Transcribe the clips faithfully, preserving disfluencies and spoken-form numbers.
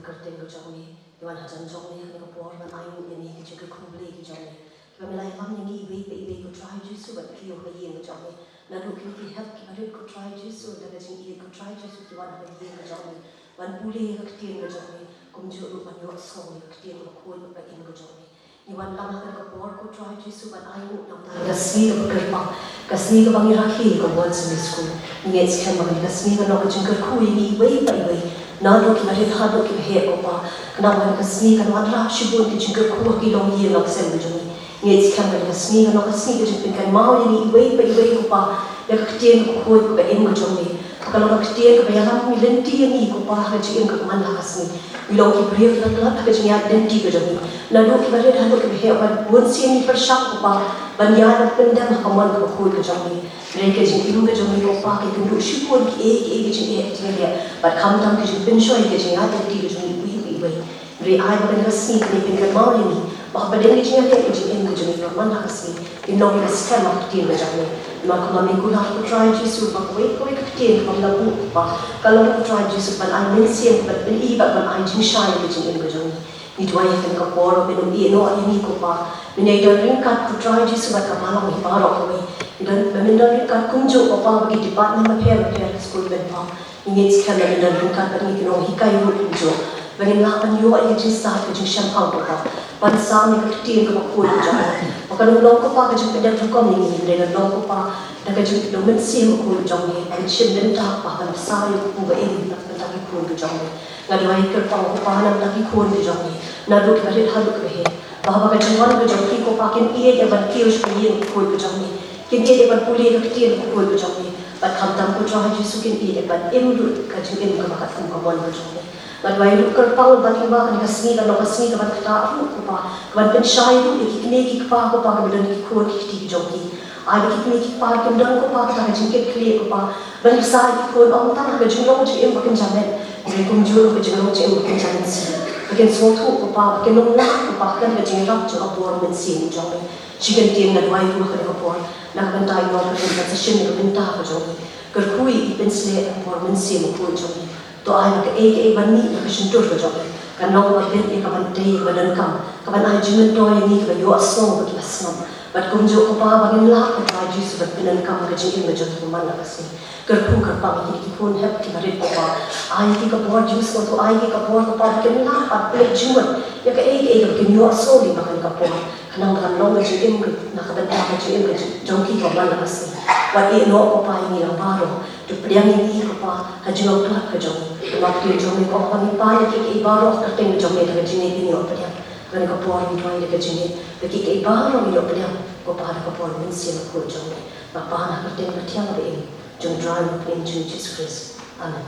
Kyrteng ka jong me, ïa wan hajan jong me ha kane ka por ban ai nguh ïa ngi ki jingkyrkhu Blei ki jong me. Kiba me la ïalam ïa ngi iwei pa iwei ko Trai Jisu ban kiew ha ïing ka jong me. Naduh kine ki hep kiba rit ko Trai Jisu, da ka jingïeit ko Trai Jisu ki wan ha ka ïing ka jong me ban pule ïa ka ktien ka jong me, kumjuh ruh ban ïohsngew ïa ka ktien kaba khuid kaba im ka jong me. Ngi wan lang ha kane ka por ko Trai Jisu ban ai nguh namar ka sngi kaba kyrpang, ka sngi kaba ngi rakhe ïa ka World Sunday School. Ngi ngeit skhem ba kane ka sngi kan long ka jingkyrkhu ïa ngi iwei pa iwei, naduh kiba rit haduh kiba heh ko Pa. Khnang ba kane ka sngi kan wanrah shibun ki jingkyrkhu ha ki longïing longsem ka jong ngi. Ngi ngeit skhem ba kane ka sngi kan long ka sngi ka jingpynkynmaw ïa ngi iwei pa iwei ko Pa, ïa ka ktien kaba khuid kaba im ka jong me. Ka long ka ktien kaba ïalam ngi lynti ïa ngi ko Pa ha ka jingim kaba man la ka sngi. Ngi long ki briew kiba khlad ha ka jingïaid lynti ka jong ngi. Naduh kiba rit haduh kiba heh, ba bun sien ngi pyrshang ko Pa ban ïaid ban pyndem ha ka mon kaba khuid ka jong ngi. Hynrei ka jingim ka jong ngi ko Pa ka kynduh shibun kiei kiei ki jingeh ki jingeh, bad khamtam ki jingpynshoi ka jingïaid lynti ka jong ngi iwei pa iwei. Hynrei ai ba kane ka sngi kan pynkynmaw ïa ngi ba hapdeng ka jingïaleh ka jingim ka jong ngi kaba man la ka sngi, kin long kiba skhem ha ka ktien ka jong me. Namar kumba me kular ko Trai Jisu ba kawei kawei ka ktien kaba me la buh ko Pa, ka long ko Trai Jisu ban ai mynsiem, ban pyni bad ban ai jingshai ïa ka jingim ka jong ngi. Ngi duwai ha kane ka por ba men ym ïehnoh ïa ngi ko Pa. Men ïai don ryngkat ko Trai Jisu bad ka balang hi baroh kawei. Ngi don, ba men don ryngkat kumjuh ko Pa bad ki department bapher bapher ha skul Pynpaw. Ngi ngeit skhem ba men don ryngkat bad ngi ki nonghikai ruh kumjuh, ba ngin lah ban ïoh ïa ka jingstad ka jingshemphang ko Pa, ban sam ïa ka ktien kaba khuid ka jong me. Ba kan ym long ko Pa ka jingpyndep rukom ïa ngi, hynrei kan long ko Pa da ka jingpynlong mynsiem bakhuid jong me, ban shim bynta ko Pa, ban bsa ïa u kpu ba im na ka bynta ki khun ki jong me. Nga duwai kyrpang ko Pa na ka bynta ki khun ki jong me, naduh kiba rit haduh kiba heh, ba haba ka jingwan ka jong ki ko Pa kin ïeit ïa ban kiew sha ka ïing bakhuid ka jong me. Kin ïeit ïa ban pule ka ktien bakhuid ka jong me. Bad khamtam ko Trai Jisu kin ïeit ïa ban im lut ka jingim kaba katkum ka mon ka jong me. Nga duwai ruh kyrpang ba lyngba kane ka sngi kan long ka sngi kaban ktah ruh ko Pa, kaban pynshai ruh ïa ki kmie ki kpa ko Pa, kiba don ki khun ki kti ki jong ki. Ai ba ki kmie ki kpa kim don ko Pa kata ka jingkit khlieh ko Pa ban bsa ïa ki khun, ym tang ha ka jinglong jingim ba kin jam met, hynrei kumjuh ruh ka jinglong jingim ba kin jam mynsiem, ba kin sngewthuh ko Pa, ba kin ym lah ko Pa khlem ka jingïarap jong ka bor mynsiem jong me. Shi kyntien nga duwai ruh ha kane ka por na ka bynta i Nongkynrad, ban sa shim ïa ka bynta ka jong ngi. Kyrkhu ïa i, pynshlur ïa ka bor mynsiem bakhuid jong ngi. To ai ba kaei kaei ban mih na ka shyntur ka jong ngi kan long kaba bit ïa ka ban tei, ïa ka ban donkam, ka ban ai jingmyntoi ïa ngi kiba ïohsngew bad kiba sngap. Bad kumjuh ko Pa ba ngin lah ko Trai Jisu ban pyndonkam ha ka jingim ka jong ngi man la ka sngi. Kyrkhu kyrpang ïa ki khun hep kiba rit ko Pa. Ai ïa ki ka bor jingsngewthuh, ai ïa ki ka bor ko Pa ba kin lah ban pynleit jingmut ïa kaei kaei kaba kin ïohsngew lyngba kane ka por. Khnang ba kan long ka jingim ka, na ka bynta ka jingim ka jong ki ko man la ka sngi. Wat ïehnoh ko Pa ïa ngi lang baroh. To pdiang ïa ngi ko Pa ha jinglong tlot ka jong ngi. Namar ka ktien jong me ka ong ba ngin pan ïa kiei kiei baroh ha ka kyrteng ka jong me da ka jingngeit ngin ïoh pdiang. Kane ka por ngi duwai da ka jingngeit ba kiei kiei baroh ngin ïoh pdiang ko Pa da ka bor mynsiem bakhuid jong me. Nga pan ha ka kyrteng ka thiang kaba im jong u Trai bad u Khun jong ngi Jisu Khrist. Amen.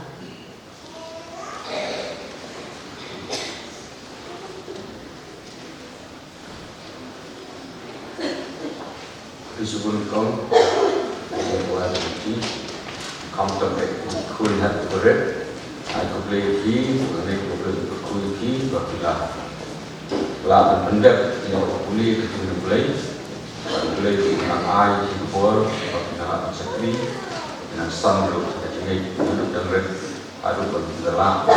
Phi shu bun kong, phi shu bun kong, phi khamtam eh, khun hep barit. Ai khublei phi, khublei, khublei phi, ba phi la, la pyndep ïa ka pule ka ktien Blei. Ba Blei phi nang ai phi ka bor ba phi nang shakri, phi nang san ruh ka jingngeit, phi nang dang rit. Haduh ban pynlait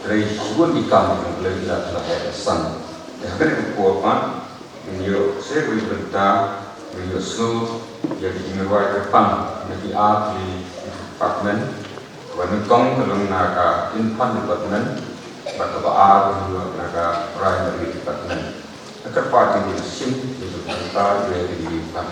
trei shibun ki kam jong U Blei, la la heh la san. Te ha kane ka por pat ngin ïoh sngewbha bynta, ngin ïoh sngew ïa ki jingrwai kyrpang na ki ar tylli ki department. Kaba nyngkong ka long na ka infant department bad kaba ar ka long na ka primary department. Kyrpad ïa ngi shim ïa ki bynta ïa ki bynta.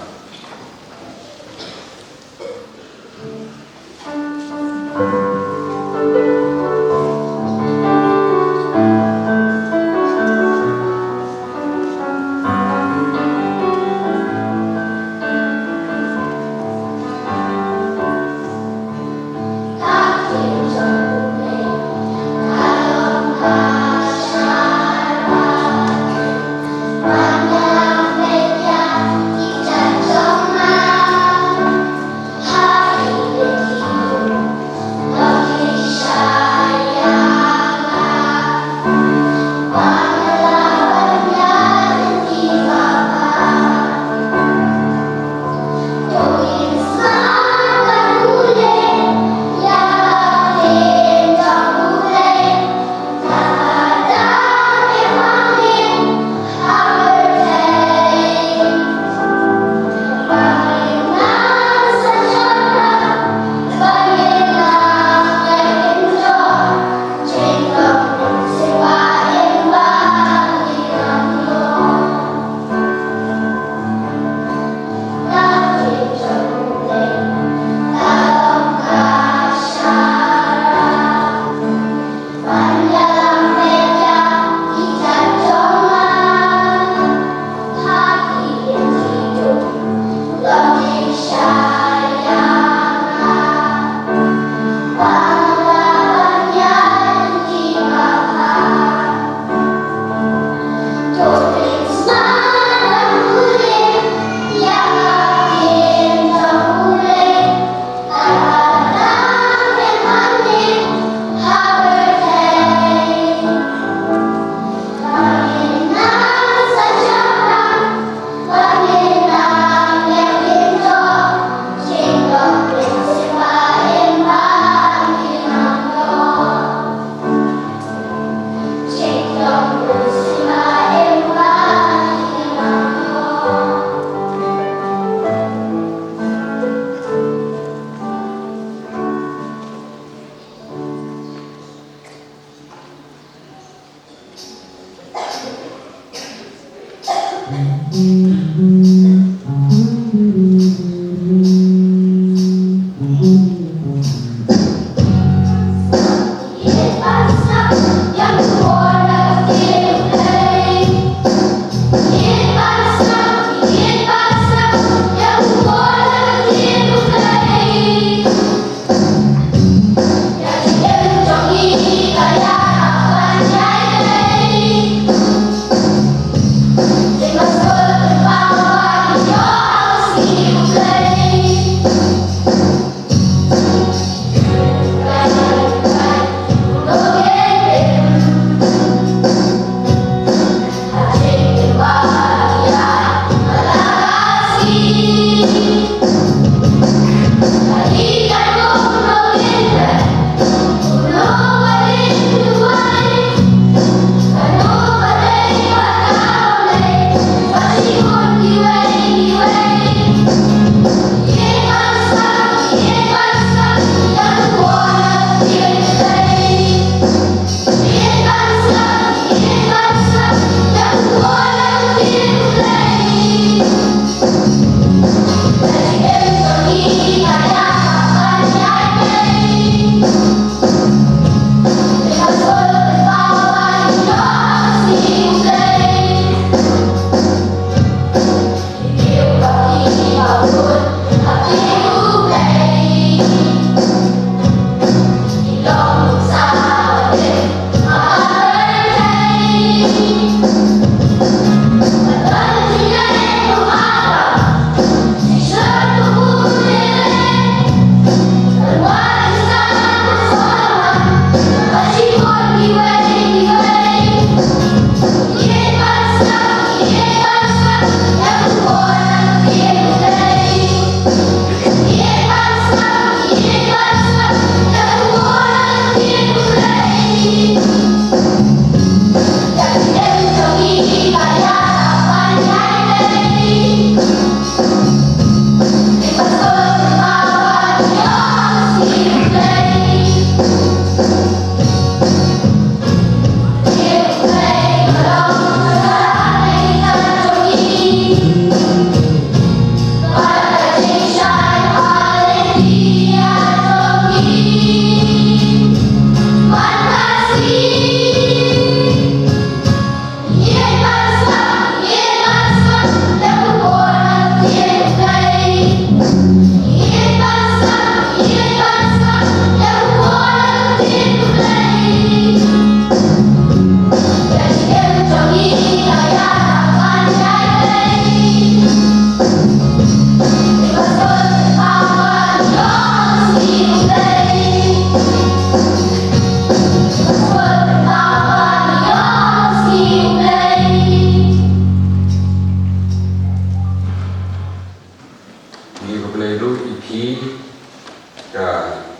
ka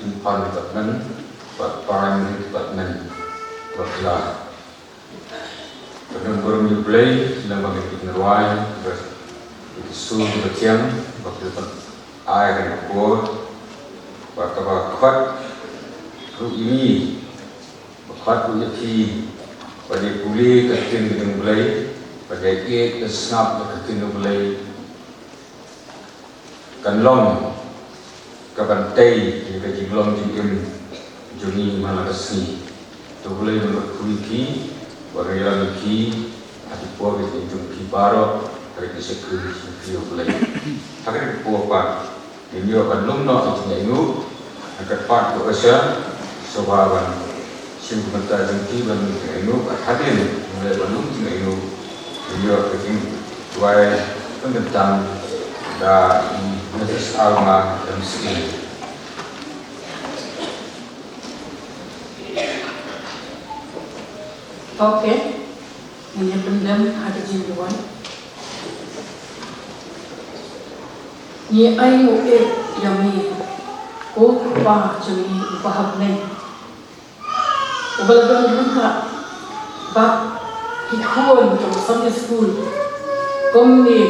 Infant Department bad Primary Department, bad la ka nongburom ïa U Blei, lem bad ka nongburom ïa U Blei, ïa ka sur ka thiang, bad ka ai ka por, bad kaba khot ruh ïa ngi, ba khot ruh ïa phi, ba ïa pule ka ktien ka jong U Blei, ba ïa ïeit ïa sngap ïa ka ktien U Blei. Kan long ka ban tei ïa ka jinglong jingim jong ngi man la ka sngi. To U Blei un kyrkhu ïa phi, bad un ïalam ïa phi ha ki por ki jong phi baroh, ha ka jingshakri jong phi ïa U Blei. Ha kane ka por pat ngin ïoh ban lum noh ïa ka jingaiñguh. Ha ka pat ka usher, sngewbha ban shim ka bynta jong phi ban lum jingaiñguh, bad hadien ngin leit ban lum jingaiñguh, ngin ïoh ka jingduwai pynkyntang da i Missus Alma M C. Okay. Ngin ïa pyndem ha ka jingduwai. Ngi ainguh ïa me, ko Kpa jong ngi uba ha bneng, uba la don ryngkat bad ki khun jong Sunday School, kumne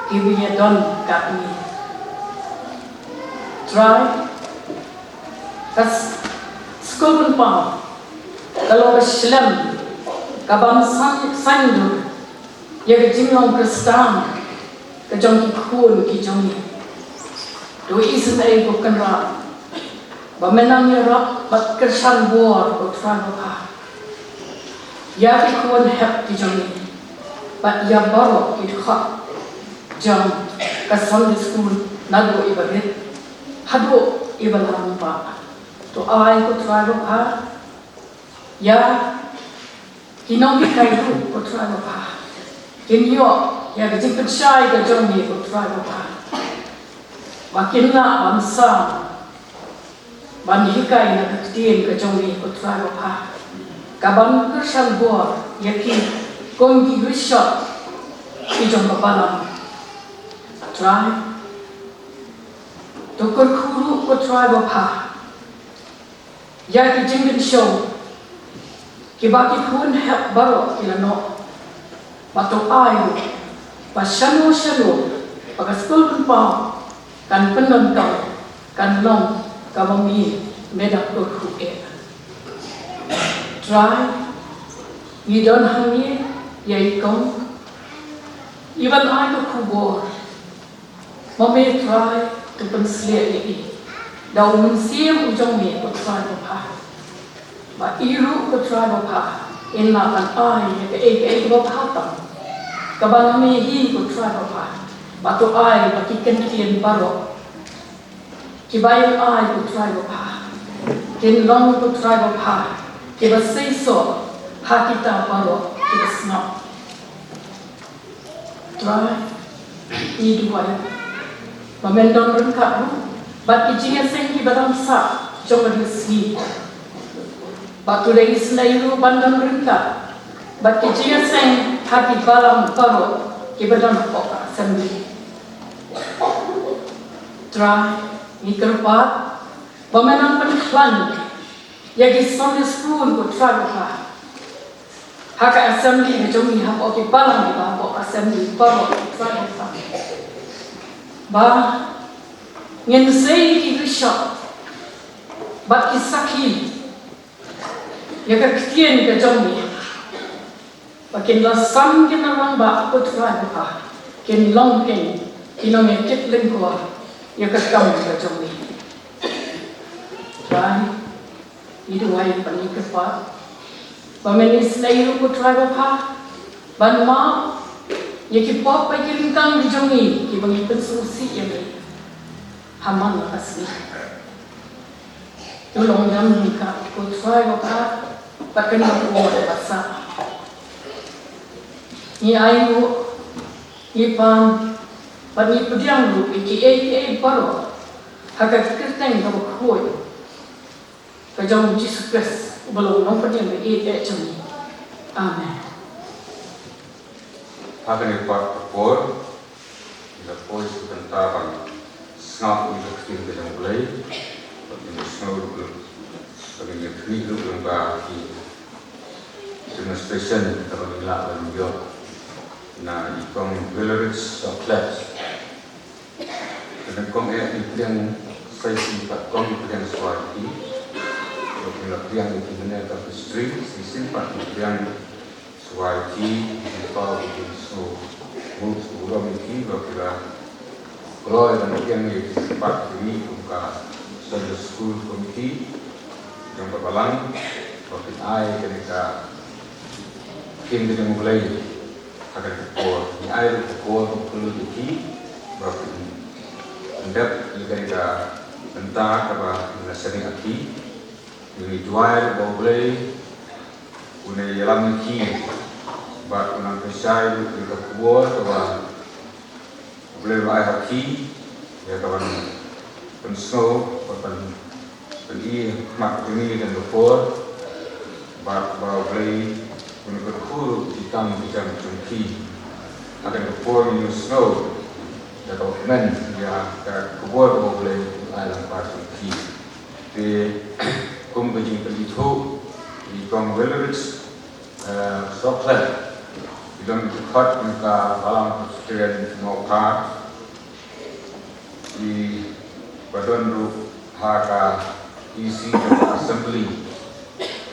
kiba ïadon katne. Trai, ka s-, skul pynpaw ka long ka shlem ka ban saiñ, saiñdur ïa ka jinglong Khristan ka jong ki khun ki jong ngi. To isynei ko Kynrad ba men nang ïarap bad kyrshan bor ko Trai bapha ïa ki khun hep ki jong ngi bad ïa baroh ki dkhot jong ka Sunday School, naduh iba rit haduh iba la rangbah. To ai ko Trai bapha ïa ki nonghikai ruh ko Trai bapha kin ïoh ïa ka jingpynshai ka jong me ko Trai bapha, ba kin lah ban sam ban hikai na ka ktien ka jong me ko Trai bapha, ka ban kyrshan bor ïa ki kum ki bishop ki jong ka balang. Trai, to kyrkhu ruh ko Trai bapha ïa ki jingkynshew kiba ki khun hep baroh ki la noh. Bad to ai ruh ba shano shano ba ka skul pynpaw kan pyndonkam, kan long kaba me, me da kyrkhu eh. Trai, ngi don hangne ïa i kong, i ban ai ka khubor. Ma me Trai, to pynshlur ïa i da u Mynsiem u jong me ko Trai bapha. Ba i ruh ko Trai bapha in lah ban ai ïa kaei kaei kaba bha tam kaba na me hi ko Trai bapha. Ba to ai ba ki kyntien baroh kiba i ai ko Trai bapha kin long ko Trai bapha kiba seisoh ha kita baroh kiba sngap. Trai, ngi duwai ba men don ryngkat ruh bad ki jingïaseng kiba dang sah jong ka sngi. Bad to dei isynei ruh ban don ryngkat bad ki jingïaseng ha ki balang baroh kiba don hapoh ka assembly. Trai, ngi kyrpad ba men nang pynkhlaiñ ïa ki Sunday School ko Trai bapha ha ka assembly ka jong ngi, hapoh ki balang kiba hapoh assembly baroh ko Trai bapha. Ba ngin sei ki bishop bad ki sakhi ïa ka ktien ka jong me. Ba kin la sam kin la rangbah ko Trai bapha, kin long kin ki nongïakit lyngkor ïa ka kam ka jong me. Trai, ngi duwai bad ngi kyrpad ba men isynei ruh ko Trai bapha ban map ïa ki pop bad ki lyngkang ki jong ngi kiba ngi pynsngewsih ïa me ha man la ka sngi. To long dang ka ko Trai bapha bad kane ka por ba sah. Ngi ainguh, ngi pan bad ngi pdiang ruh ïa kiei kiei baroh ha ka kyrteng kaba khuid ka jong U Jisu Khrist uba long u Nongpynim ba ïeit jong ngi. Amen. Ha kane pat ka por ngi la poi sha ka bynta ban sngap ïa ka ktien ka jong U Blei. Ba Ba ngin ïa khmih ruh lyngba ki demonstration kaba ngin lah ban ïoh na i Kong Willrich Soklet. Kane kong eh i pdiang sa shisien pat kong i pdiang shuwa ïa ki. Ba ki la pdiang ïa ki mynne ka history, sa shisien pat i pdiang shuwa ïa ki, i paw ïa ki, sngewnguh sngewnguh ïa ki, ba ki la kloi ban pdiang ïa ki shuwa ïa ki kum ka Sunday School Committee jong ka balang, ba kin ai kane ka ktien ka jong U Blei ha kane ka por. Ngi ai ruh ka por ba kylluid ïa ki ba kin pyndep ïa kane ka bynta kaba ngi la shaniah ïa ki. Ngi duwai ruh ba U Blei un ïalam ïa ki bad un nang pynshai ruh ïa ka khubor kaba U Blei u la ai ha ki, ïa ka ban pynsngew bad ban pyni ha khmat jong ngi ha kane ka por, bad ba U Blei un kyrkhu ruh ki kam ki jam jong ki. Ha kane ka por ngin ïohsngew da kaba kmen ïa ka khubor kaba U Blei u la ai lyngba jong ki. Te kum ka jingpynithuh, i Kong Willrich eh, Soklet, i don dkhot jong ka Balang Presbyterian Mawphar, iba don ruh ha ka E C jong ka Assembly,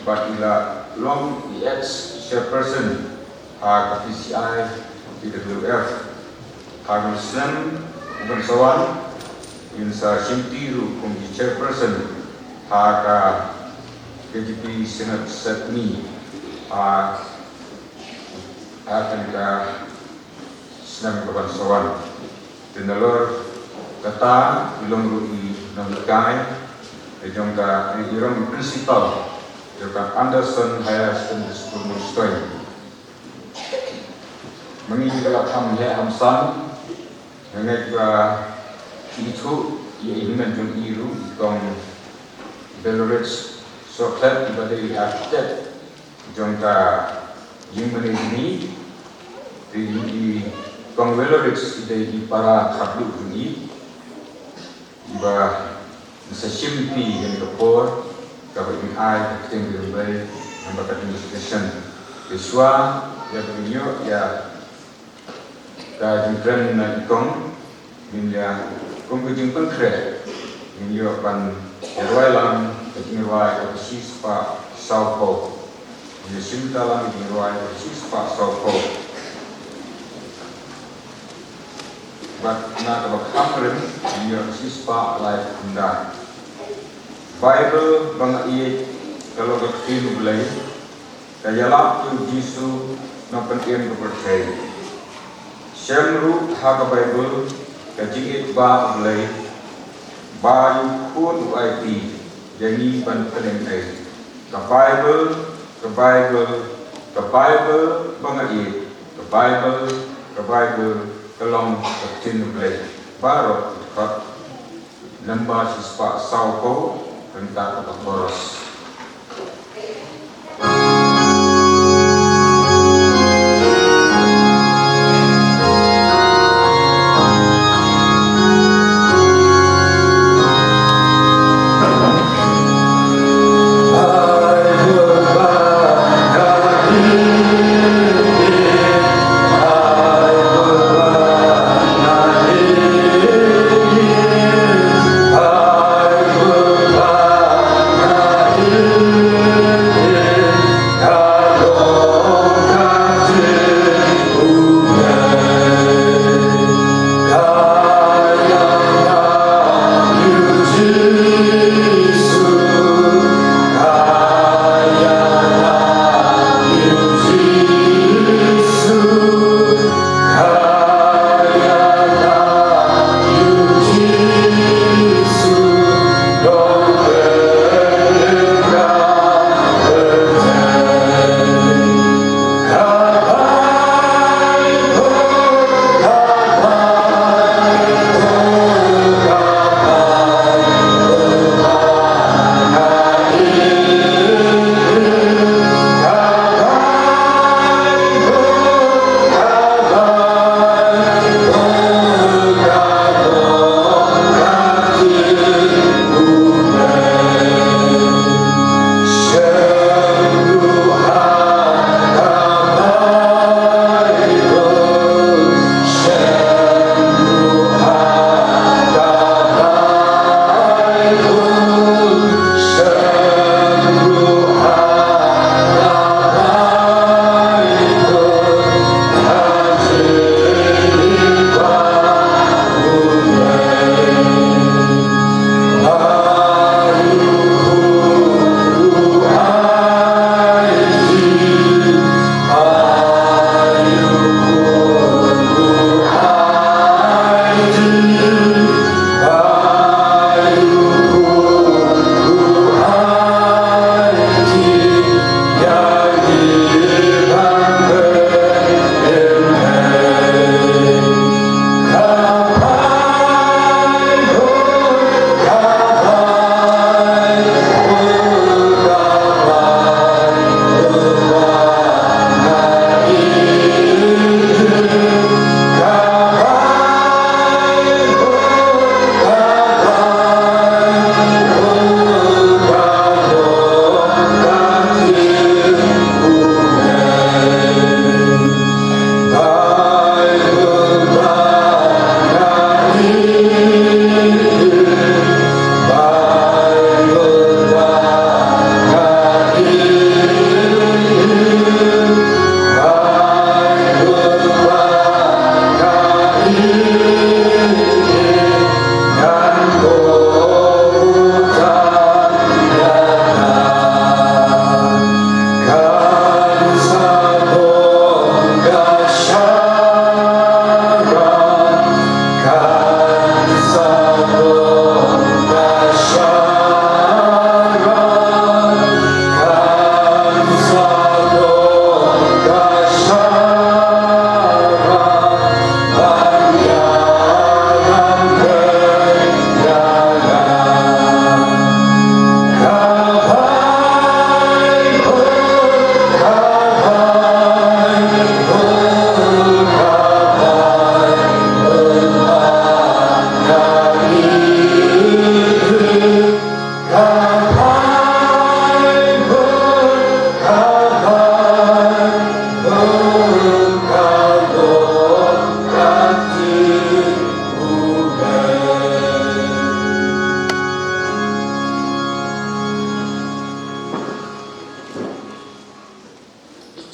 bad i la long i ex chairperson ha ka P C I P W F. Ha ka snem u ban sa wan, in sa shimti ruh kum i chairperson ha ka K J P Synod Sepngi ha, ha kane ka snem ka ban sa wan. Te nalor kata i long ruh i nonghikai jong ka, i long principal jong ka Anderson Higher Secondary School Nongstoiñ. Ma ngi ki la kham heh kham san, nga ngeit ba ki ithuh ïa i hynmen jong i ruh i Kong Willrich Soklet iba dei i architect jong ka ïingmane jong ngi. Te i Kong Willrich i dei i para khadduh jong ngi. Iba ngi sa shim ïa kane ka por kaba ngin ai ka ktien ka jong U Blei, namar ka demonstration. Te shuwa ïa kaba ngin ïoh ïa ka jingkren na i Kong, ngin ïa, kum ka jingpynkhreh, ngin ïoh ban ïa rwai lang ka jingrwai kaba shispah sawphew. Ngin ïa shim ta lang ka jingrwai kaba shispah sawphew. Bad na kaba kham rim, ngin ïoh shispah laiphew khyndai. Baibl ba nga ïeit ka long ka ktien U Blei, ka ïalap ïa u Jisu Nongpynim ka pyrthei. Shem ruh ha ka Baibl ka jingïeit ba U Blei, ba u Khun u aiti ïa ngi ban pynïeng ei. Ka Baibl, ka Baibl, ka Baibl ba nga ïeit, ka Baibl, ka Baibl ka long ka ktien U Blei. Baroh ki dkhot. Lyngba shispah sawphew, ryngkat bad ka chorus.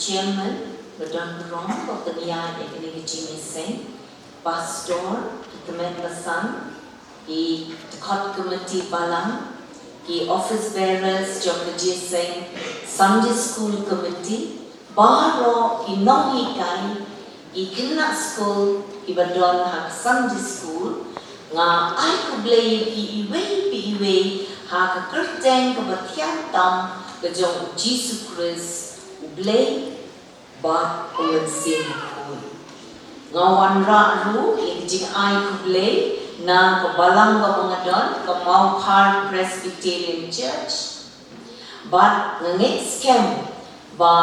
Chairman, ba don burom ba pynïaid ïa kane ka jingïaseng, pastor, ki kmen basan, ki dkhot committee balang, ki office bearers jong ka jingïaseng, Sunday School Committee, baroh ki nonghikai, ki khynnah skul kiba don ha ka Sunday School, nga ai khublei ïa phi iwei pa iwei ha ka kyrteng kaba thiang tam ka jong U Jisu Khrist, U Blei bad U Mynsiem Bakhuid. Nga wanrah ruh ïa ka jingai khublei na ka balang kaba nga don, ka Mawkhar Presbyterian Church. Bad nga ngeit skhem ba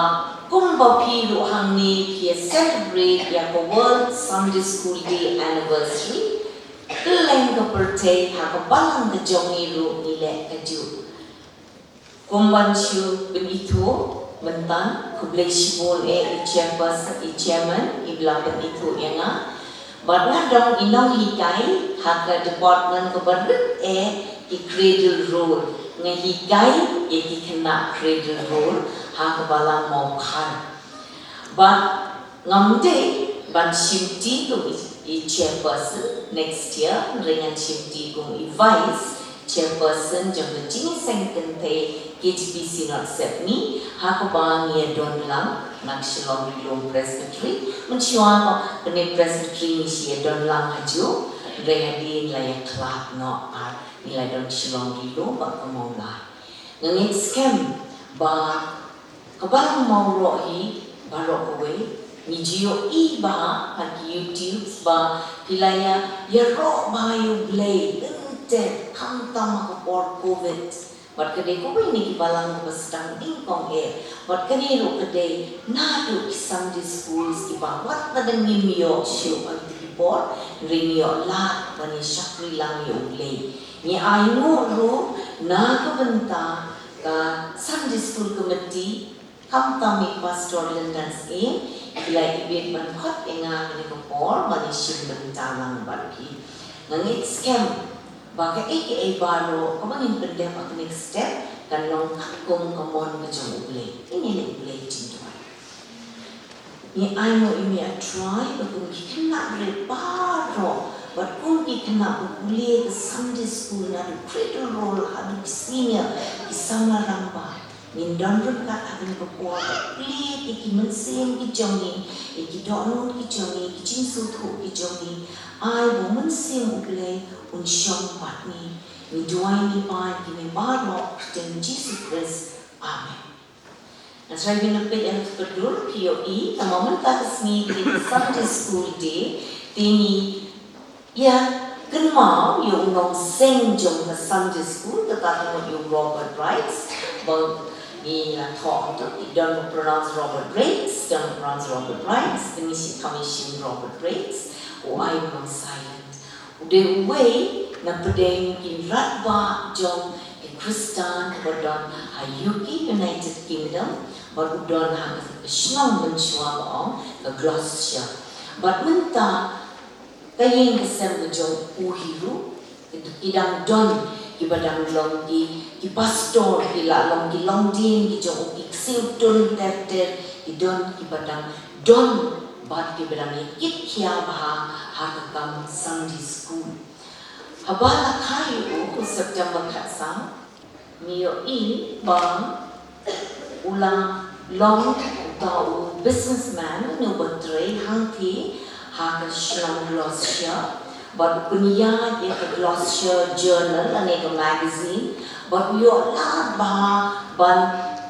kumba phi ruh hangne phi ïa celebrate ïa ka World Sunday School Day Anniversary, kylleng ka pyrthei ha ka balang ka jong ngi ruh ngi leh kajuh. Kum ban shu pynithuh mynta, khublei shibun eh i chairperson, i chairman iba la pynithuh ïa nga. Bad nga dang i nonghikai ha ka department kaba rit eh ki cradle roll. Nga hikai ïa ki khynnah cradle roll ha ka balang Mawkhar. Bad ngam dei ban shimti kum i, i chairperson next year, hynrei ngan shimti kum i vice chairperson jong ka jingïaseng kynthei K J P Synod Sepngi, ha kaba ngi ïa don lang na ka Shillong Ri Lum Presbytery. Mynshuwa ko kane Presbytery ngi shu ïa don lang hajuh, hynrei hadien la ïa khlad noh ar ngi la don Shillong Ri Lum bad ka Mawlai. Nga ngeit skhem ba ka balang Mawroh hi baroh kawei, ngi ju ïohi bha ha ki YouTube ba phi la ïa, ïaroh bha ïa U Blei lynter khamtam ha ka por Covid. Bad ka dei kawei na ki balang kaba sdang nyngkong eh. Bad kane ruh ka dei naduh ki Sunday schools kiba wat lada ngim ïoh shuh ha kito ki por, hynrei ngi ïoh lad ban ïa shakri lang ïa U Blei. Ngi ainguh ruh na ka bynta ka Sunday School Committee, khamtam i Pastor Lyndon Syiem, i la ibit ban khot ïa nga ha kane ka por ban ïa shim bynta lang bad phi. Nga ngeit skhem ba kaei kaei baroh kaba ngin pyndep ha kane ka step kan long katkum ka mon ka jong U Blei. Ngin ïa leh U Blei jingduwai. Ngi ainguh ïa me, A Trai, ba kum ki khynnah rit baroh, bad kum ki khynnah ba pule ka Sunday School naduh cradle roll haduh ki senior, ki samla rangbah. Ngin don ryngkat ha kane ka por, ba plie ïa ki mynsiem ki jong ngi, ïa ki dohnud ki jong ngi, ki jingsngewthuh ki jong ngi. Ai ba U Mynsiem U Blei un shong bad ngi. Ngi duwai ngi pan ïa kine baroh ha ka kyrteng Jisu Khrist. Amen. Nga trai ba ngin peit ïa ka pyrdur, phi ïohi, namar mynta ka sngi ka dei ka Sunday School Day, te ngi ïa kynmaw ïa u nongseng jong ka Sunday School, kata ka mut ïa u Robert Raikes, ba ngi la thoh hangto, i don ba pronounce Robert Raikes, don ba pronounce Robert Raikes, te ngi shu kham ïa shim Robert Raikes, u ai u nong silent. U dei uwei na pdeng ki mrad bah jong ki Khristan ba don ha U K, United Kingdom, bad u don ha ka shnong mynshuwa ba ong ka Gloucestershire. Bad mynta ka ïing ka sem ka jong u hi ruh, ki dang don kiba dang long ki, ki pastor, ki la long ki longdien ki jong u, ki ksiew tun ter ter, ki don kiba dang don bad kiba dang ïa kit khia bha ha ka kam Sunday School. Haba la kha ïa u, u September khatsaw, ngi ïohi ba u la long uta u businessman, uba trei hangthie ha ka shnong Gloucestershire, bad u pynïaid ïa ka Gloucestershire Journal lane ka magazine, bad u ïoh lad bha ban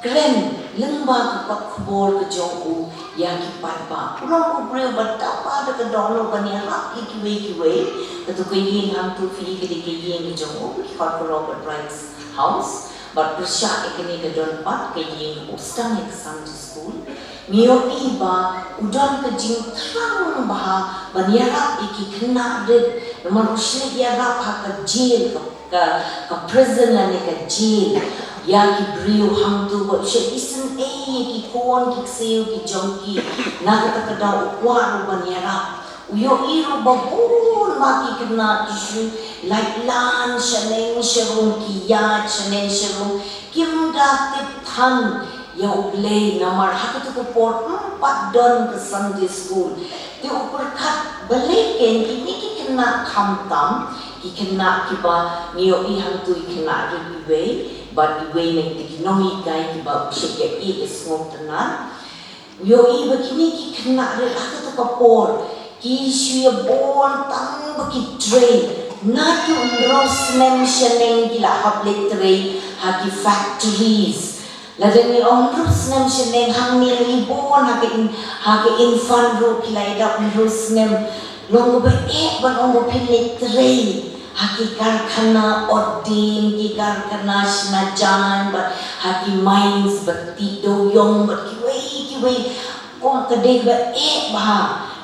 kren lyngba ka kot khubor ka jong u ïa ki paidbah. U long u briew ba dap bha da ka dohnud ban ïarap ïa kiwei kiwei. Kato ka ïing hangto phi i ka dei ka ïing ka jong u, ki khot ka Robert Raikes House. Bad pyrshah ïa kane ka don pat ka ïing kaba u sdang ïa ka Sunday School. Ngi ïohi ba u don ka jingthrang bha ban ïarap ïa ki khynnah rit, namar u shait ïarap ha ka jail, ka, ka, ka prison lane ka jail, ïa ki briew hangto, bad u shait isynei ïa ki khun ki ksiew ki jong ki. Na kata ka daw u kwah ruh ban ïarap. U ïohi ruh ba bun ma ki khynnah ki shu lait lan shaneng sharum, ki ïaid shaneng sharum, kim da tip than ïa U Blei namar ha katu ka por ym pat don ka Sunday school. Te u pyrkhat balei kein kine ki khynnah khamtam, ki khynnah kiba ngi ïohi hangtu i khynnah rit iwei bad iwei na kita ki nonghikai kiba u shait ïa ïa ka sngewtynnat. U ïohi ba kine ki khynnah rit ha katu ka por ki shu ïa bun tang ba ki trei. Naduh hynriew snem shaneng ki la hap leit trei ha ki factories. Lada ngi ong hynriew snem shaneng hangne ngi bun ha ka in, ha ka infant ruh ki la ïadap hynriew snem. Long ba eh ban ong ba phin leit trei ha ki karkhana ot dieng, ki karkhana shna jaiñ bad ha ki mines bad tih dewiong bad kiwei kiwei. Kum ka dei ba eh bha.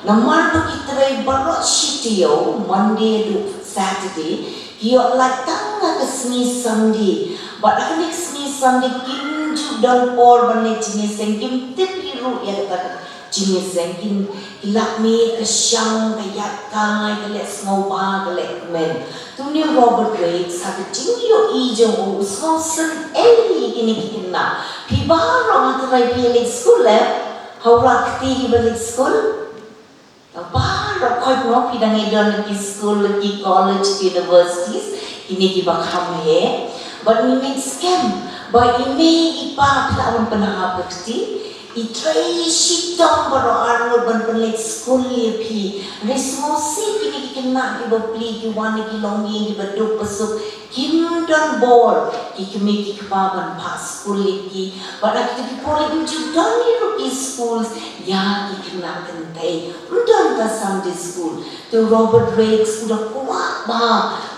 Namar ba ki trei baroh shi taïew, Monday haduh Saturday, ki ïoh lait tang ha ka sngi Sunday. Bad ha kane ka sngi Sunday kim ju don por ban leh jingïaseng, kim tip hi ruh ïa kata ka jingïaseng, kim, ki lap mih ka shang, ka ïaid kai, ka leh sngewbha, ka leh kmen. Te une u Robert Raikes ha ka jingïohi jong u u sngewsynei ïa kine ki khynnah. Phi baroh nga tharai phi leit skul eh? Hawra kti kiba leit skul? Baroh khoit mo phi dang ïa don ki skul, ki college, ki universities, kine kiba kham heh. Bad ngi mih skhem ba i mei i pa phi la wan pynhap ka kti. I trei shitom baroh arngut ban pynleit skul ïa phi. Hynrei sngewsih kine ki khynnah kiba pli, ki wan na ki longïing kiba duk ba suk, kim don bor ki kmie ki kpa ban phah skul ïa ki. Bad ha kito ki por ym ju don hi ruh ki schools ïa ki khynnah kynthei. Ym don ka Sunday school. Te u Robert Raikes u da kwah bha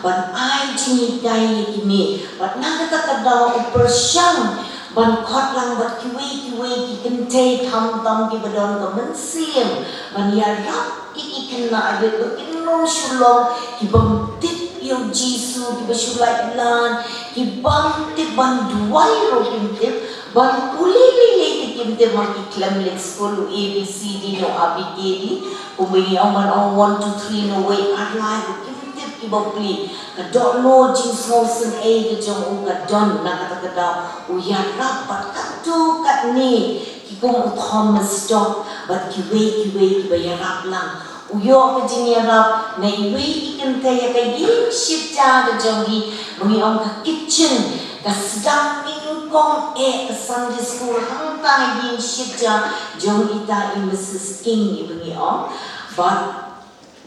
ban ai jinghikai ïa kine. Bad na kata ka daw u pyrshang ban khot lang bad kiwei kiwei ki kynthei khamtam kiba don ka mynsiem ban ïarap ïa ki khynnah rit ba kin ym shu long ki bym tip ïa u Jisu, kiba shu lait lad, ki bym tip ban duwai ruh kim tip, ban pule lei lei te kim tip, ma ki khlem leit skul u A B C D ne u A B K D, kumba ngi ong ban ong one two three ne wei ar lai ruh kim tip kiba pli. Ka dohnud jingsngewsynei ka jong u ka don na kata ka daw u ïarap bad katto katne ki kum u Thomas Dodd bad kiwei kiwei kiba ïarap lang. U ïoh ka jingïarap na iwei i kynthei ïa ka ïing shitia ka jong hi ba ngi ong ka kitchen, ka sdang nyngkong eh ka Sunday school hangta ha ïing shitia jong ita i Missus King iba ngi ong. Bad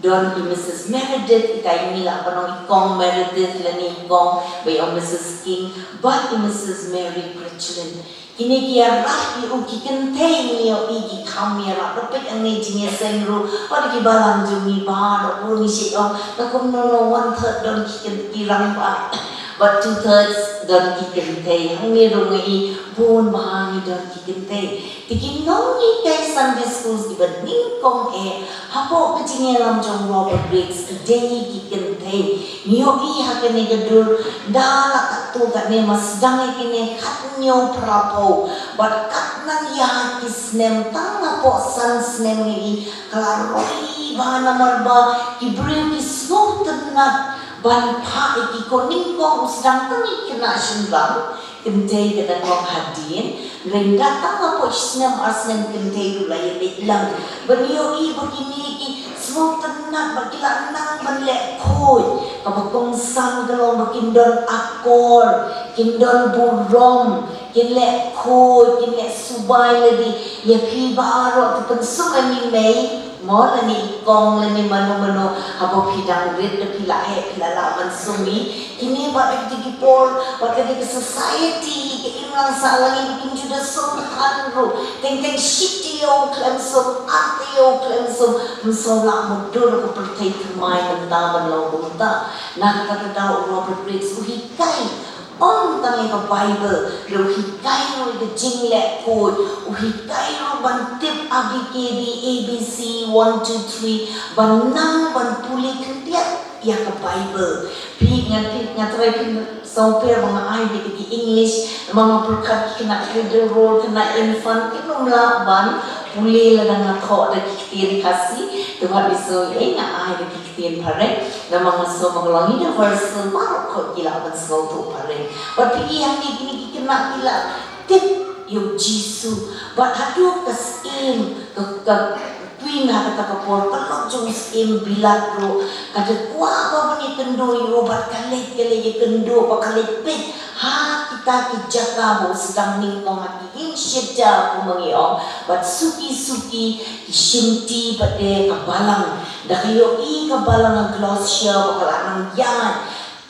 don i Missus Meredith, ita i ngi lah ban ong i Kong Meredith lane i Kong, ba i ong Missus King, bad i Missus Mary Crutchlyn. Kine ki ïarap ïa u, ki kynthei ngi ïohi ki kham ïarap, da peit hangne jingïaseng ruh, bad ki balang jong ngi baroh ngi shait ong, da kumno no one third don ki kyn-, ki rangbah, bad two thirds don ki kynthei. Hangne ruh ngi i bun bha ngi don ki kynthei. Te ki nonghikai Sunday schools kiba nyngkong eh hapoh ka jingïalam jong Robert Raikes ki dei ki kynthei. Ngi ïohi ha kane ka dur da la katto katne, ma sdang ïa kine khathynñiew phraphew bad katnang ïa ki snem tang hapoh san snem ngi i ka la roi bha namar ba ki briew ki sngewtynnat ban phah ïa ki. Ko nyngkong u sdang tang ïa ki khynnah shynrang, kynthei ka dang long hadien, hynrei ynda tang hapoh snem ar snem kynthei ruh la ïaleit lang. Ba ngi ïohi ba kine ki sngewtynnat ba ki la nang ban leh khuid. Kaba kongsan ka long ba kin don akor, kin don burom, kin leh khuid, kin leh subai lade. Ïa phi baroh te pynsum ïa i mei mo lane i kong lane mano mano, haba phi dang rit da phi la heh phi la lah ban sum i. Kine bad ha kito ki por, bad ha kito ki society, ka imlang sahlang i ba kim ju da sum than ruh. Teng teng shi taïew khlem sum, ar taïew khlem sum, ym sngewlah mutdur ka pyrthei thymmai mynta ban long kumta. Na kata ka daw u Robert Raikes u hikai ym tang ïa ka Baibl, hynrei u hikai ruh ïa ka jingleh khuid, u hikai ruh ban tip A B K D, A B C, one two three, ban nang ban pule khyndiat ïa ka Baibl. Phi, nga, phi, nga tharai phin sngewpher ba nga ai beit ki English, namar nga pyrkhat ki khynnah cradle roll, khynnah infant, kim lah ban pule lada nga thoh da ki ktien Khasi, te wat isn't, eh, nga ai da ki ktien Phareng, namar nga sngew ba ka long universal, baroh khoit ki lah ban sngewthuh Phareng. Bad phi i hangne kine ki khynnah ki la tip ïa u Jisu. Bad haduh ka syiem, ka, ka Queen ha kata ka por, ka lok jong u syiem Bilat ruh, ka da kwah ba ban ïakynduh ïa u, bad ka leit, ka leit ïakynduh, bad ka leit peit ha kita ki jaka ba u sdang nyngkong ha ki ïing shada, kumba ngi ong, bad suki suki ki shimti pat de ka balang. Da ka ïohi ka balang ha Gloucestershire ba ka la nang ïaid,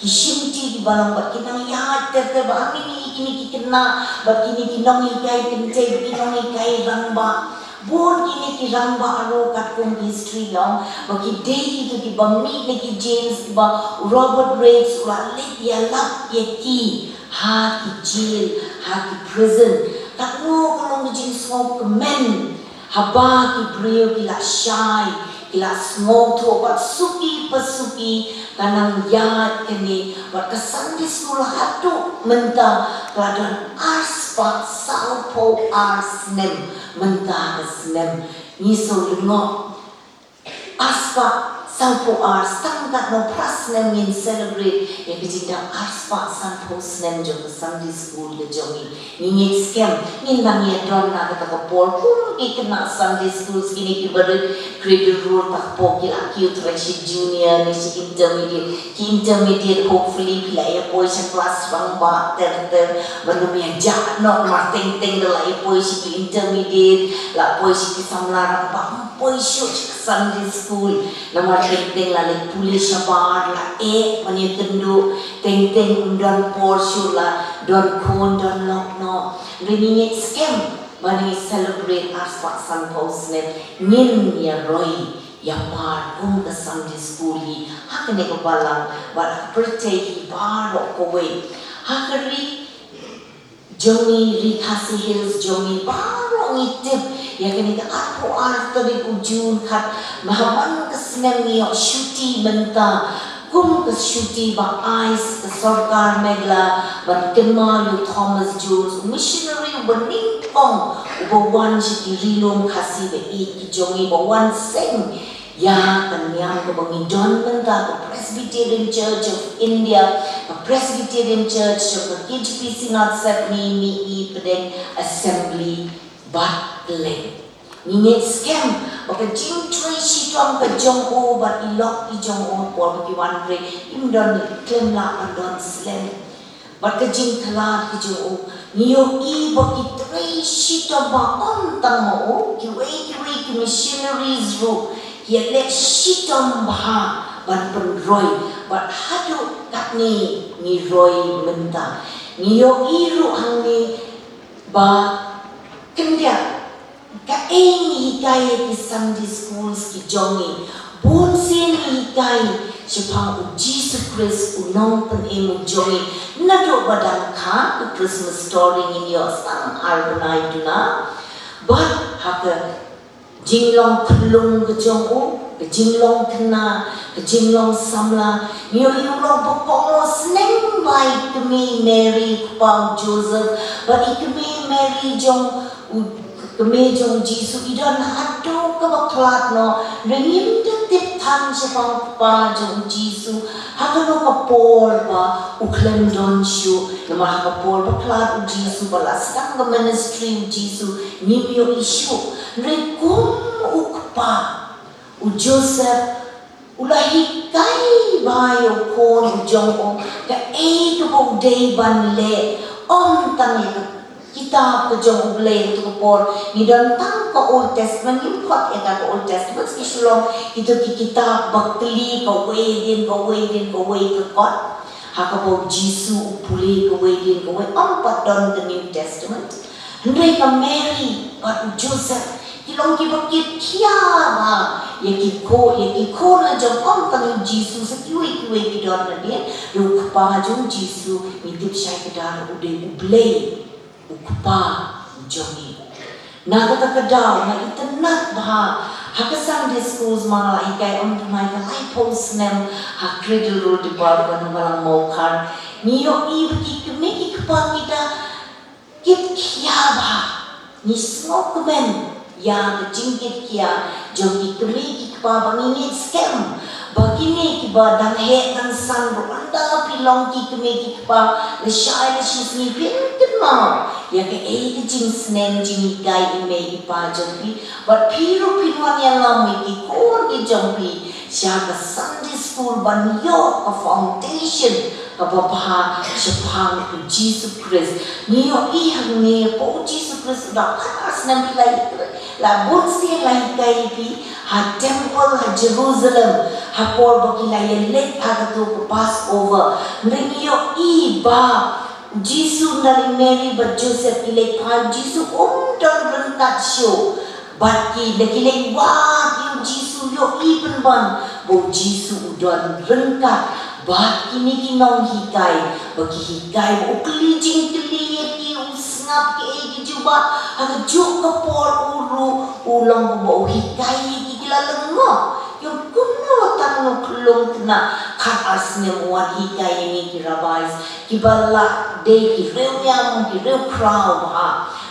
ki shimti ki balang bad ki nang ïaid ter ter, bad hangne ngi ïohi kine ki khynnah bad kine ki nonghikai kynthei bad ki nonghikai rangbah. Bun kine ki rangbah ruh katkum history ngi ong ba ki dei kito kiba mih na ki jail, kiba u Robert Raikes u la leit ïalap ïa ki ha ki jail, ha ki prison. Katno ka long ka jingsngewkmen haba ki briew ki la shai, ki la sngewthuh, bad suki pa suki ka nang ïaid kane, bad ka Sunday school haduh mynta ka la don ar spah sawphew ar snem mynta ka snem. Ngi sngewlyngngoh, ar spah sawphew ar, tang katno phra snem ngin celebrate ïa ka jingdap ar spah sanphew snem jong ka Sunday school ka jong ngi. Ngi ngeit skhem ngin nang ïadon na kata ka por kum ki khynnah Sunday schools, kine kiba rit Cradle Roll, ta ka por ki la kiew trai sha junior ne sha intermediate. Ki intermediate hopefully ki la ïa poi sha class rangbah ter ter, ban ym ïa jah noh, namar teng teng da la ïa poi sha ki intermediate, la poi sha ki samla rangbah, ym poi shuh sha ka Sunday school. Namar teng teng la leit pule shabar, la eh ban ïakynduh, teng teng ym don por shuh, la don khun don lok noh. Hynrei ngi ngeit skhem ba ngi celebrate ar spah sanphew snem, ngin ïaroi ïapar kum ka Sunday school hi ha kane ka balang bad ha ka pyrthei hi baroh kawei. Ha ka ri jong ngi, ri Khasi Hills jong ngi, baroh ngi tip ïa kane ka arphew ar tarik u June, khatmai ha man ka snem ngi ïoh shuti mynta, kum ka shuti ba ais ka sorkar Meghalaya ban kynmaw ïa u Thomas Jones, u missionary uba nyngkong uba wan sha ki ri lum Khasi ba ïeit ki jong ngi, ba wan seng ïa ka niam kaba ngi don mynta, ka Presbyterian Church of India, ka Presbyterian Church jong ka K J P Synod Sepngi Mihngi Pdeng Assembly bad Kylleng. Ngi ngeit skhem ba ka jingtrei shitom ka jong u bad i lok i jong u, por ba ki wan, hynrei kim don khlem lah ban don slem. Bad ka jingkhlad ka jong u, ngi ïohi ba ki trei shitom bha, ym tang ma u, kiwei kiwei ki missionaries ruh ki ïaleh shitom bha ban pynroi, bad haduh katne ngi roi mynta. Ngi ïohi ruh hangne ba khyndiat kaei ngi hikai ïa ki Sunday schools ki jong ngi, bunsien ngi hikai shaphang u Jisu Khrist, u Nongpynim u jong ngi. Naduh ba dang kha ka Christmas story ngin ïoh tang ar bnai duna. Bad ha ka jinglong khyllung ka jong u, ka jinglong khynnah, ka jinglong samla, ngi ïohi u long ba u kohnguh sneng bha ïa i kmie Mary, kpa u Joseph, bad i kmie Mary jong u, kmie jong u Jisu, i don haduh kaba khlad noh, hynrei ngim da tip than shaphang u kpa jong u Jisu ha kano ka por ba u khlem don shuh. Namar ha ka por ba khlad u Jisu, ba la sdang ka ministry u Jisu, ngim ïohi shuh. Hynrei kum u kpa, u Joseph u la hikai bha ïa u khun u jong u kaei kaba u dei ban leh, ym tang ïa ka kitab ka jong U Blei. Kato ka por ngi don tang ka Old Testament, ngim khot ïa ka ka Old Testament, ki shu long kito ki kitab bakli, kawei hadien kawei hadien kawei ka kot. Ha kaba u Jisu u pule kawei hadien kawei, ym pat don ka New Testament. Hynrei ka Mary bad u Joseph ki long kiba kit khia bha ïa ki khun, ïa ki khun la jong, ym tang ïa u Jisu, sa kiwei kiwei ki don hadien. Ïa u kpa jong u Jisu ngi tip shai kdar u dei U Blei, u kpa u jong ngi. Na kata ka daw nga itynnad bha ha ka Sunday schools, ma nga la hikai ym thymmai ka laiphew snem ha Cradle Roll Department, Balang Mawkhar. Ngi ïohi ba ki kmie ki kpa kita kit khia bha. Ngi sngewkmen ïa ka jingkit khia jong ki kmie ki kpa, ba ngi ngeit skhem Ba kine kiba dang heh dang san ruh, ynda phi long ki kmie ki kpa, lashai lashisngi phin kynmaw ïa kaei ka jingsneng jinghikai i mei i pa jong phi. Bad phi ruh phin wan ïalam ïa ki khun ki jong phi sha ka Sunday school ban ïoh ka foundation kaba bha shaphang u Jisu Khrist. Ngi ïohi hangne ba u Jisu Khrist u dap khatar snem, phi la ïohi, la bun sien la hikai ïa phi ha temple ha Jerusalem, ha por ba ki la ïaleit ha kato ka Passover. Ngi ïohi ba u Jisu, na i Mary bad Joseph ki leit phai, u Jisu um don ryngkat shuh bad ki. Da ki leit wad ïa u Jisu, ïohi pynban ba u Jisu u don ryngkat bad kine ki nonghikai, ba ki hikai, ba u kylli jingkylli ïa ki, u sngap kiei ki jubab. Ha kajuh ka por u ruh u long kumba u hikai ïa ki, ki la lyngngoh. Ïa kumno tang u khyllung khynnah khatar snem u wan hikai ïa ngi ki rabbis kiba la dei ki riewniam, ki riewkhraw bha.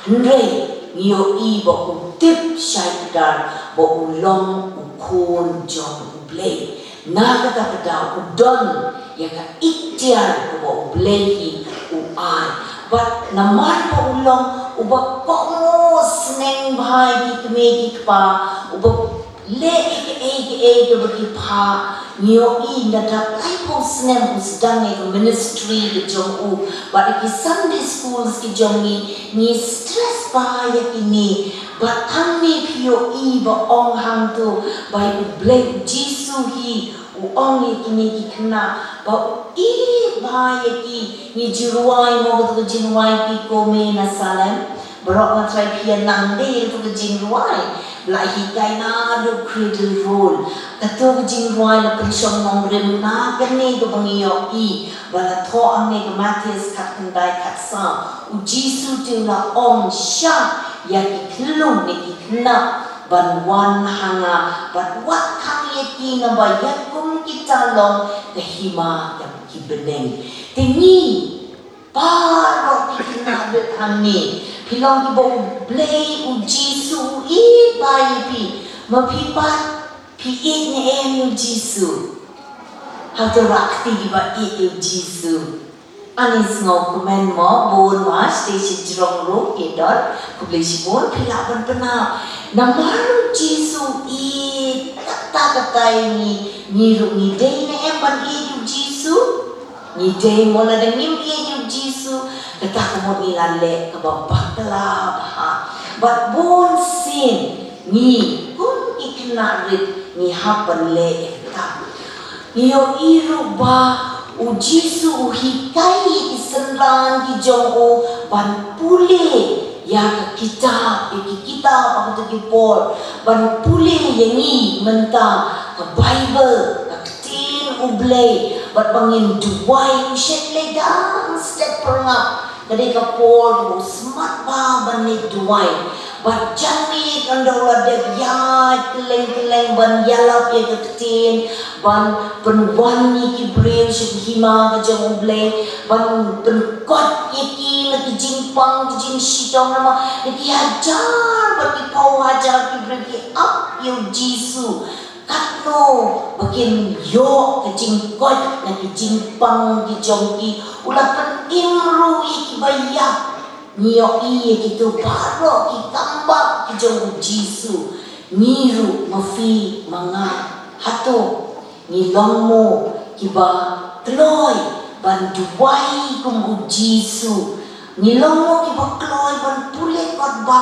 Hynrei ngi ïohi ba u tip shai kdar ba u long u khun jong U Blei. Na kata ka daw u don ïa ka iktiar kaba U Blei hi u ai. Bad namar ba u long uba kohnguh, sneng bha ïa ki kmie ki kpa, uba leh ïa kaei kaei kaba ki phah, ngi ïohi na dap laiphew snem u sdang ïa ka ministry ka jong u. Bad ïa ki Sunday schools ki jong ngi, ngi stress bha ïa kine. Bad hangne phi ïohi ba ong hangto ba U Blei, U Jisu hi u ong ïa kine ki khynnah ba u ïeit bha ïa ki. Ngi ju rwai mo kato ka jingrwai Phi Kome na Salem. Baroh nga trai phi ïa nang de ïa kato ka jingrwai. La hikai naduh cradle roll. Kato ka jingrwai la pynshong nongrim na kane kaba ngi ïohi ba la thoh hangne ka Mathaios khatkhyndai khatsaw. U Jisu te u la ong sha ïa ki khyllung ne ki khynnah ban wan ha nga, ban wad khang ïa ki, naba ïa kum kita long ka hima ka ki bneng. Te ngi baroh ki khynnah rit hangne, phi long kiba U Blei U Jisu u ïeit bha ïa phi. Ma phi pat phi ïeit ne em ïa U Jisu? Hato rah kti kiba ïeit ïa U Jisu? Ani sngew kmen mo, bun ma shisha jrong ruh ki don. Khublei shibun, phi lah ban pynap. Namar U Jisu u ïeit katta katta ïa ngi, ngi ruh ngi dei ne em ban ïeit ïa U Jisu? Ngi dei mo, lada ngim ïeit ïa U Jisu, kata ka mut ngi la leh kaba bakla bha. Bad bun sien ngi kum ki khynnah rit ngi hap ban leh ïa kata. Ngi ïohi ruh ba U Jisu u hikai ïa ki synran ki jong u ban pule ïa ka kitab, ïa ki kitab ha kato ki por, ban pule ïa ngi mynta ka Baibl, ka ktien U Blei, bad ba ngin duwai. U shait leh dang step pyrngap, ka dei ka por kaba u smat bha ban leit duwai. Bad janmiet ynda u la dep ïaid kylleng kylleng ban ïalap ïa ka ktien, ban pynwan ïa ki briew sha ka hima ka jong U Blei, ban pynkoit ïa ki na ki jingpang ki jingshitom, namar ïa ki hajar bad ki phew hajar ki briew ki ap ïa U Jisu. Katno ba kin ïoh ka jingkoit na ki jingpang ki jong ki. U la pynim ruh ïa kiba ïap. Ngi ïohi ïa kito baroh ki kambah ki jong U Jisu. Ngi ruh, ma phi ma nga, hato ngi long mo kiba kloi ban duwai kum U Jisu? Ngi long mo kiba kloi ban pule kot ba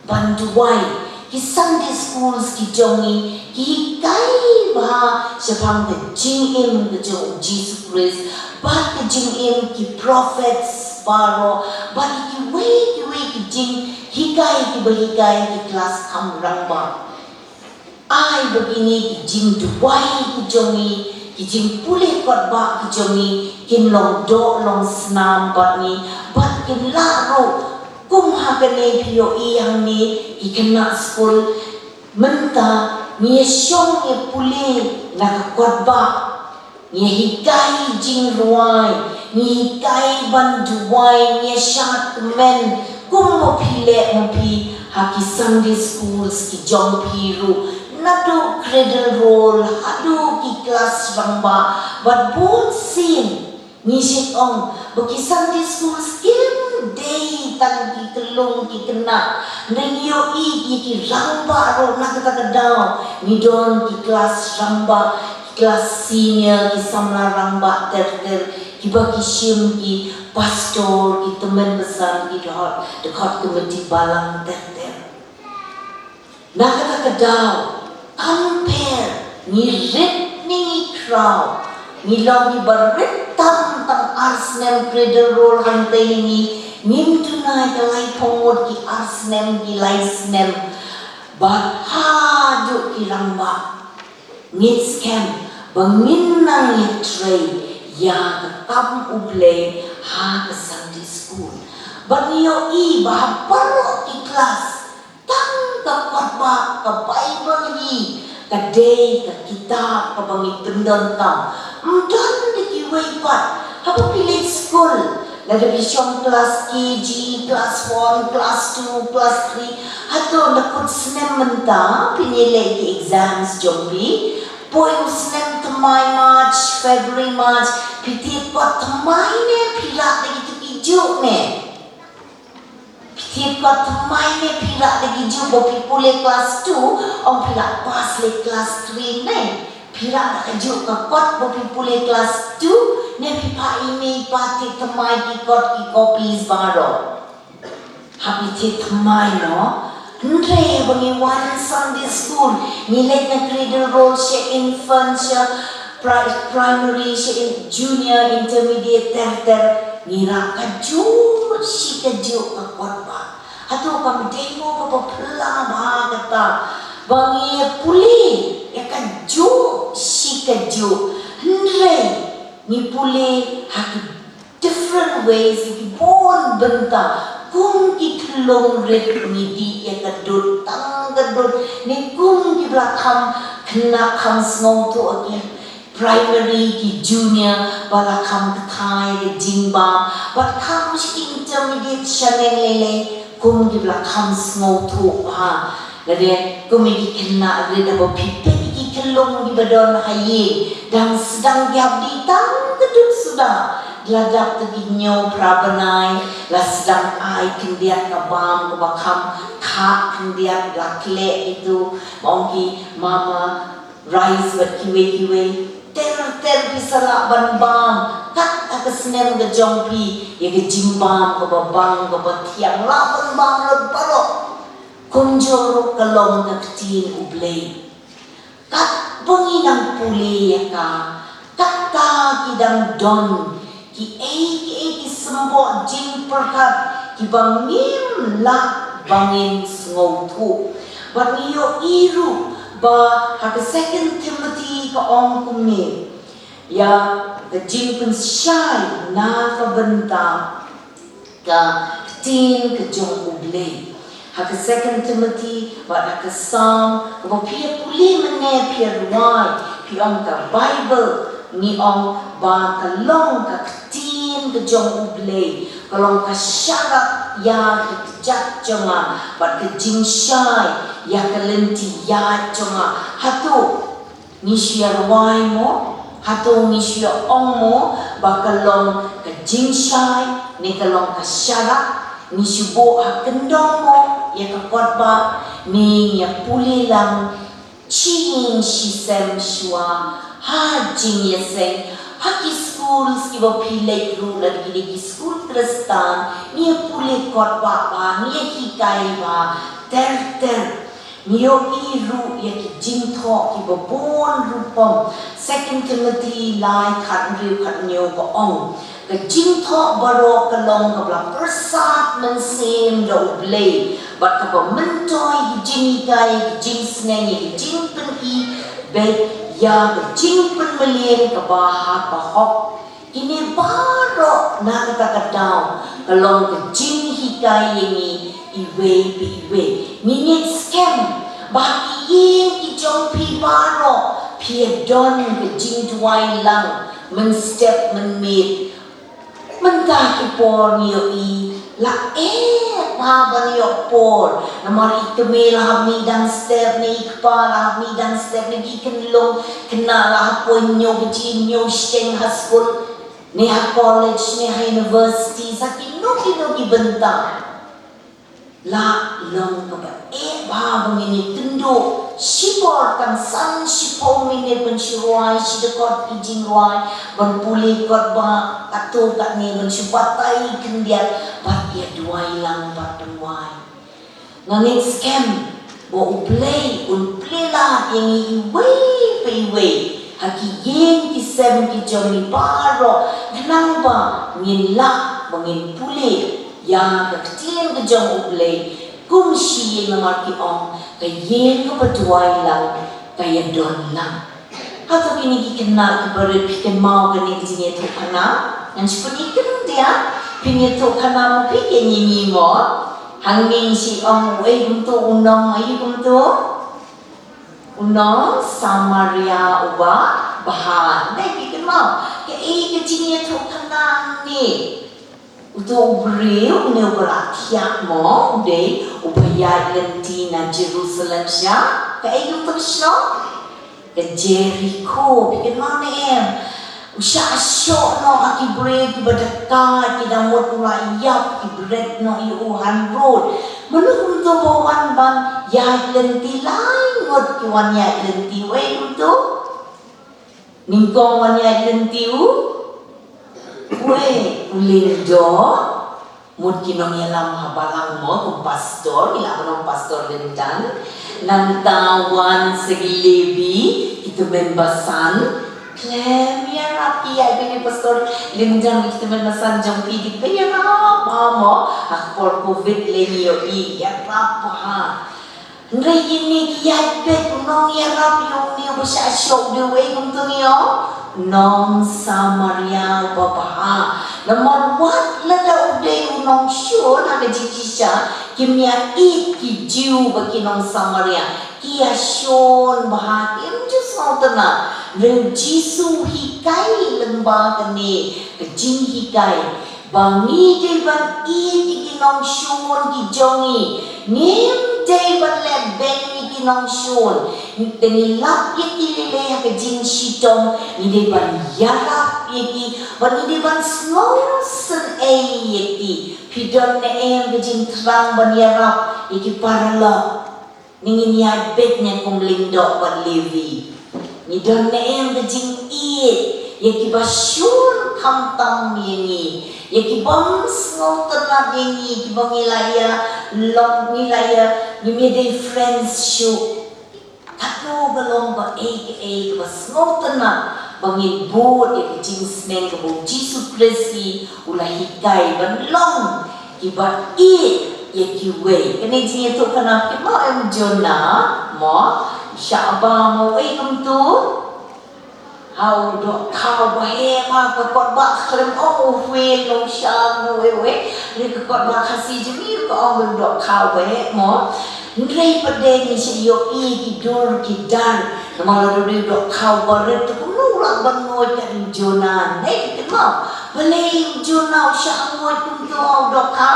ban duwai? Ki Sunday schools ki jong ngi ki hikai bha shaphang ka jingim ka jong U Jisu Khrist bad ka jingim ki prophets baroh bad kiwei kiwei ki jinghikai kiba hikai ki klas kham rangbah. Ai ba kine ki jingduwai ki jong ngi, ki jingpule kot ba ki jong ngi kin long doh long snam bad ngi, bad kin lah ruh kum ha kane phi ïohi hangne ki khynnah skul. Mynta ngi ïa shong ïa pule na ka kot ba, ngi hikai jingrwai, ngi hikai ban duwai, ngi ïa shad kmen kum ba phi leh ma phi ha ki Sunday schools ki jong phi ruh. Naduh cradle roll haduh ki klas rangbah bad bun sien, ngi sngewthuh ba ki Sunday schools kim dei tang ki khyllung ki khynnah, ngi ïohi ïa ki rangbah ruh. Na kata ka daw ngi don ki klas rangbah, ki klas senior, ki samla rangbah ter ter, kiba ki shim ki pastor, ki tymmen basan, ki dkhot, dkhot kmeti balang ter ter. Na kata ka daw, kam pher, ngi rit ne ngi khraw, ngi long kiba rit tam tang ar snem cradle roll hangtei, ngi ngim duna ki laiphew ngut, ki ar snem, ki lai snem, bad haduh ki rangbah. Ngi skhem ba ngin nang ïatrei ïa ka kam U Blei ha ka Sunday school. Bad ngi ïohi ba ha baroh ki klas, tang ka kot ba ka Baibl hi ka dei ka kitab kaba ngi pyndonkam. Ym don da kiwei pat. Haba phi leit skul, lada phi shong klas K G, klas one, klas two, klas three, hato na kut snem mynta phin ïaleh ki exams jong phi? Poi u snem thymmai, March, February, March, phi thied kot thymmai ne phi rah da kito kijuh ne? Phi thied kot thymmai ne phi rah da kijuh? Ba phi pule klas two, ong phi lah pass leh klas three ne? Phi rah da kajuh ka kot ba phi pule klas two ne phi phah i mei i pa thied thymmai ki kot, ki copies baroh? Hap ïa thied thymmai noh. Hynrei ba ngi wan Sunday school, ngi leit na cradle roll sha infant, sha pri-, primary, sha in-, junior, intermediate, ter ter, ngi rah kajuh shi kajuh ka kot ba. Hato kam dei mo kaba phylla bha kata ba ngi ïa pule ïa kajuh shi kajuh, hynrei ngi pule ha ki different ways, ki bun bynta, kum ki khyllung rit ngi dih ïa ka dud, tang ka dud, ne kum kiba la kham khynnah, kham sngewthuh ha ki primary, ki junior, ba la kham kthai ïa ka jingbam, bad kham sha ki intermediate shaneng lei lei, kum kiba la kham sngewthuh bha. Lane kum ïa ki khynnah rit, haba phi peit ïa ki khyllung kiba don ha ïing, dang sdang ki hap dih tang ka dud suda. La dap tang ki hynñiew phra bnai la sdang ai khyndiat ka bam kaba kham khah khyndiat, la khleh ito, ba ong ki mama rice bad kiwei kiwei. Ter ter phi sa lah ban bam kat ha ka snem ka jong phi ïa ka jingbam kaba bang kaba thiang, lah ban bam lut baroh. Kumjuh ruh ka long ka ktien U Blei. Katba ngi dang pule ïa ka, kata ki dang don kiei kiei ki symboh jingpyrkhat kiba ngim lah ba ngin sngewthuh. Bad ngi ïohi ruh ba ha ka Second Timothy ka ong kumne ïa ka jingpynshai na ka bynta ka ktien ka jong U Blei. Ha ka Second Timothy bad ha ka Salm, kaba phi ïa pule mynne, phi ïa rwai, phi ong ka Baibl, ngi ong ba ka long ka ktien ka jong U Blei, ka long ka sharak ïa ka kjat jong nga bad ka jingshai ïa ka lynti ïaid jong nga. Hato ngi shu ïa rwai mo? Hato ngi shu ïa ong mo ba ka long ka jingshai ne ka long ka sharak? Ngi shu buh ha kyndong mo ïa ka kot ba, ne ngi ïa pule lang shi ïing shi sem shuwa ha jingïaseng? Ha ki skul kiba phi leit ruh, lada ki dei ki skul Khristan, ngi ïa pule kot ba, ba ngi ïa hikai ba ter ter. Ngi ïohi ruh ïa ki jingthoh kiba bun rukom. Second Timothy lai, khathynriew khathynñiew ka ong, ka jingthoh baroh ka long kaba la pyrsad mynsiem da U Blei bad kaba myntoi ki jinghikai, ki jingsneng, ki jingpyni beit, ïa ka jingpynmlien kaba ha ka hok. Kine baroh na kata ka daw ka long ka jinghikai ïa ngi iwei pa iwei. Ngi ngeit skhem ba ha ki ïing ki jong phi baroh phi ïa don ka jingduwai lang mynstep mynmiet. Mynta ki por ngi ïohi la eh Ha ban ïoh por, namar i kmie la hap mih dang step, ne i kpa la hap mih dang step, ne ki khynnah la hap poi ñiew kti ñiew shiteng ha skul, ne ha college, ne ha university, sa kino kino ki bynta. La long kaba eh bha ba ngin ïakynduh shipor tang san shiphew minit ban shu rwai shi dkhot ki jingrwai, ban pule kot ba katto katne, ban shu batai khyndiat bad ïa duwai lang bad ban wai. Nga ngeit skhem ba U Blei un plie lad ïa ngi iwei pa iwei ha ki ïing ki sem ki jong ngi baroh, khnang ba ngin lah ba ngin pule ïa ka ktien ka jong U Blei kum shi ïing, namar ki ong ka ïing kaba duwai lang ka ïadon lang. Hato kine ki khynnah kiba rit phi kynmaw kane ka jingïathuhkhana? Ngan shu pyni khyndiat, phin ïathuhkhana ma phi, kine ngi mo. Hangne ngi ong uei kumto, u nong aïu kumto? U nong Samaria uba bha. Dei phi kynmaw kaei ka jingïathuhkhana hangne? Uto u briew, une uba la thiah mo, u dei uba ïaid lynti na Jerusalem sha kaei, kumto ka shnong? Ka Jerikho. Phi kynmaw ne em? U shah shoh noh ha ki briew kiba dkai, ki dang mut u la ïap, ki bret noh ïa u hanrud. Mano kumto ba wan ban ïaid lynti? Lai ngut ki wan ïaid lynti. Uei kumto? Nyngkong wan ïaid lynti u, uei, u lyngdoh. Mut ki nongïalam ha balang mo, kum pastor, ngi lah ban ong pastor Lynton. Nangta wan sa ki Levi, ki tymmen basan. Khlem ïarap ki ïaid beit, pastor Lynton, ki tymmen basan jong phi, ki phi ïarap bha mo. Ha ka por covid lei ngi ïohi ïarap bha. Hynrei kine ki ïaid beit, u nongïarap ïa une uba shah shoh u dei uei kumto ngi ong? U nong Samaria uba bha. Namar wat lada u dei u nongshun ha ka jingshisha, kim ïa ïeit ki Jiw bad ki nong Samaria. Ki ïa shun bha, kim ju sngewtynnat. Hynrei u Jisu u hikai lyngba kane ka jinghikai ba ngi dei ban ïeit ïa ki nongshun ki jong ngi. Ngim dei ban leh beiñ ïa ki nongshun. Te ngi lap ïa ki lei lei ha ka jingshitom, ngi dei ban ïarap ïa ki, bad ngi dei ban sngewsynei ïa ki. Phi don ne em ka jingthrang ban ïarap ïa ki paralok? Ne ngin ïaid beit ne kum lyngdoh bad Levi? Ngi don ne em ka jingïeit ïa kiba shun khamtam ïa ngi, ïa ki bym sngewtynnat ïa ngi, kiba ngi la ïa long, ngi la ïa, ngim ïadei friends shuh? Katno ka long ba ei ka ei kaba sngewtynnat ba ngin bud ïa ka jingsneng kaba U Jisu Khrist hi u la hikai ban long kiba ïeit ïa kiwei. Kane jingïathuhkhana, phi kynmaw em u Jonah mo? Shah ba mo, uei kumto? Ha, u dohkha uba heh bha, ka kot ba khlem ong u whale, u shark, u uei uei. Hynrei ka kot ba Khasi jong ngi ka ong u dohkha uba heh mo. Hynrei pat de ngi shu ïohi ki dur ki dar. Namar lada u dei u dohkha uba rit te kumno u lah ban nguid kat u Jonah? Hynrei phi kynmaw balei u Jonah u shah nguid kumto ha u dohkha?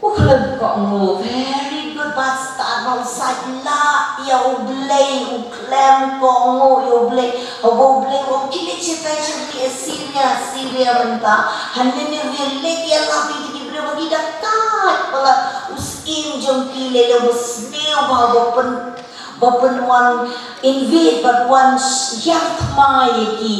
U khlem kohnguh. Very good, bastad, ba u sait lah ïa U Blei, u khlem kohnguh ïa U Blei. Haba U Blei u ong khie leit shatai sha ri Assyria, Syria mynta, ha Nineveh, leit ïalap ïa ki briew ba ki da kait palat. U syiem jong ki lei lei uba sniew bha, ba pyn, ba pynwan invade bad wan hiar thma ïa ki.